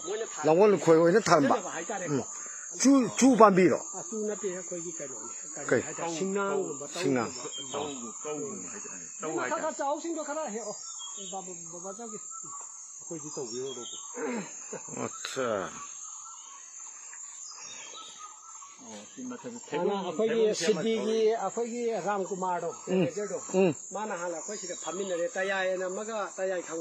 ꯃꯣꯏꯅ ꯊꯥꯔꯝꯕ꯫ ꯂꯥꯡꯒꯣꯜ ꯂꯨꯈꯣꯏ ꯍꯣꯏꯅ ꯊꯥꯔꯝꯕ꯫ ꯁꯤꯖꯤꯟꯅꯕ ꯍꯥꯏꯇꯥꯔꯦꯀꯣ꯫ ꯎꯝ꯫ ꯆꯨ ꯆꯨ ꯄꯥꯝꯕꯤꯔꯣ? ꯑꯆꯨ ꯅꯠꯇꯦ, ꯑꯩꯈꯣꯏꯒꯤ ꯀꯩꯅꯣꯅꯤ, ꯀꯔꯤ ꯀꯩ? ꯍꯥꯏꯇꯥꯔꯦ, ꯁꯤꯡꯅꯥꯡꯒꯨꯝꯕ, ꯁꯤꯡꯅꯥꯡ꯫ ꯇꯧꯒꯨꯝꯕ꯫ ꯇꯧ ꯇꯧꯒꯨꯝꯕ ꯍꯥꯏꯇꯥꯔꯦ꯫ ꯇꯧ ꯑꯗꯨꯅ ꯈꯔ ꯈꯔ ꯍꯥꯏꯇꯥꯔꯦ꯫ ꯆꯥꯎꯁꯤꯡꯗꯣ ꯈꯔ ꯍꯦꯛꯑꯣ꯫ ꯕꯥꯕꯥ- ꯕꯥꯕꯥꯆꯧꯒꯤ ꯑꯩꯈꯣꯏꯗꯤ ꯇꯧꯕꯤꯔꯣ꯫ ꯑꯠꯆꯥ꯫ ꯑꯣ, ꯁꯤ ꯃꯊꯛꯇ ꯍꯥꯟꯅ ꯊꯩꯕꯣꯡ- ꯑꯩꯈꯣꯏꯒꯤ ꯊꯩꯕꯣꯡꯁꯦ ꯑꯃ ꯁꯤꯗꯤꯒꯤ ꯇꯧꯔꯦ꯫ ꯑꯩꯈꯣꯏꯒꯤ ꯔꯥꯝꯀꯨꯃꯥꯔꯗꯣ, ꯃꯦꯅꯦꯖꯔꯗꯣ, ꯎꯝ꯫ ꯃꯥꯅ ꯍꯥꯟꯅ ꯑꯩꯈꯣꯏ ꯁꯤꯗ ꯐꯝꯃꯤꯟꯅꯔꯦ, ꯇꯌꯥꯏꯅ ꯑꯃꯒ ꯇꯌꯥꯏ ꯈꯪꯕ꯫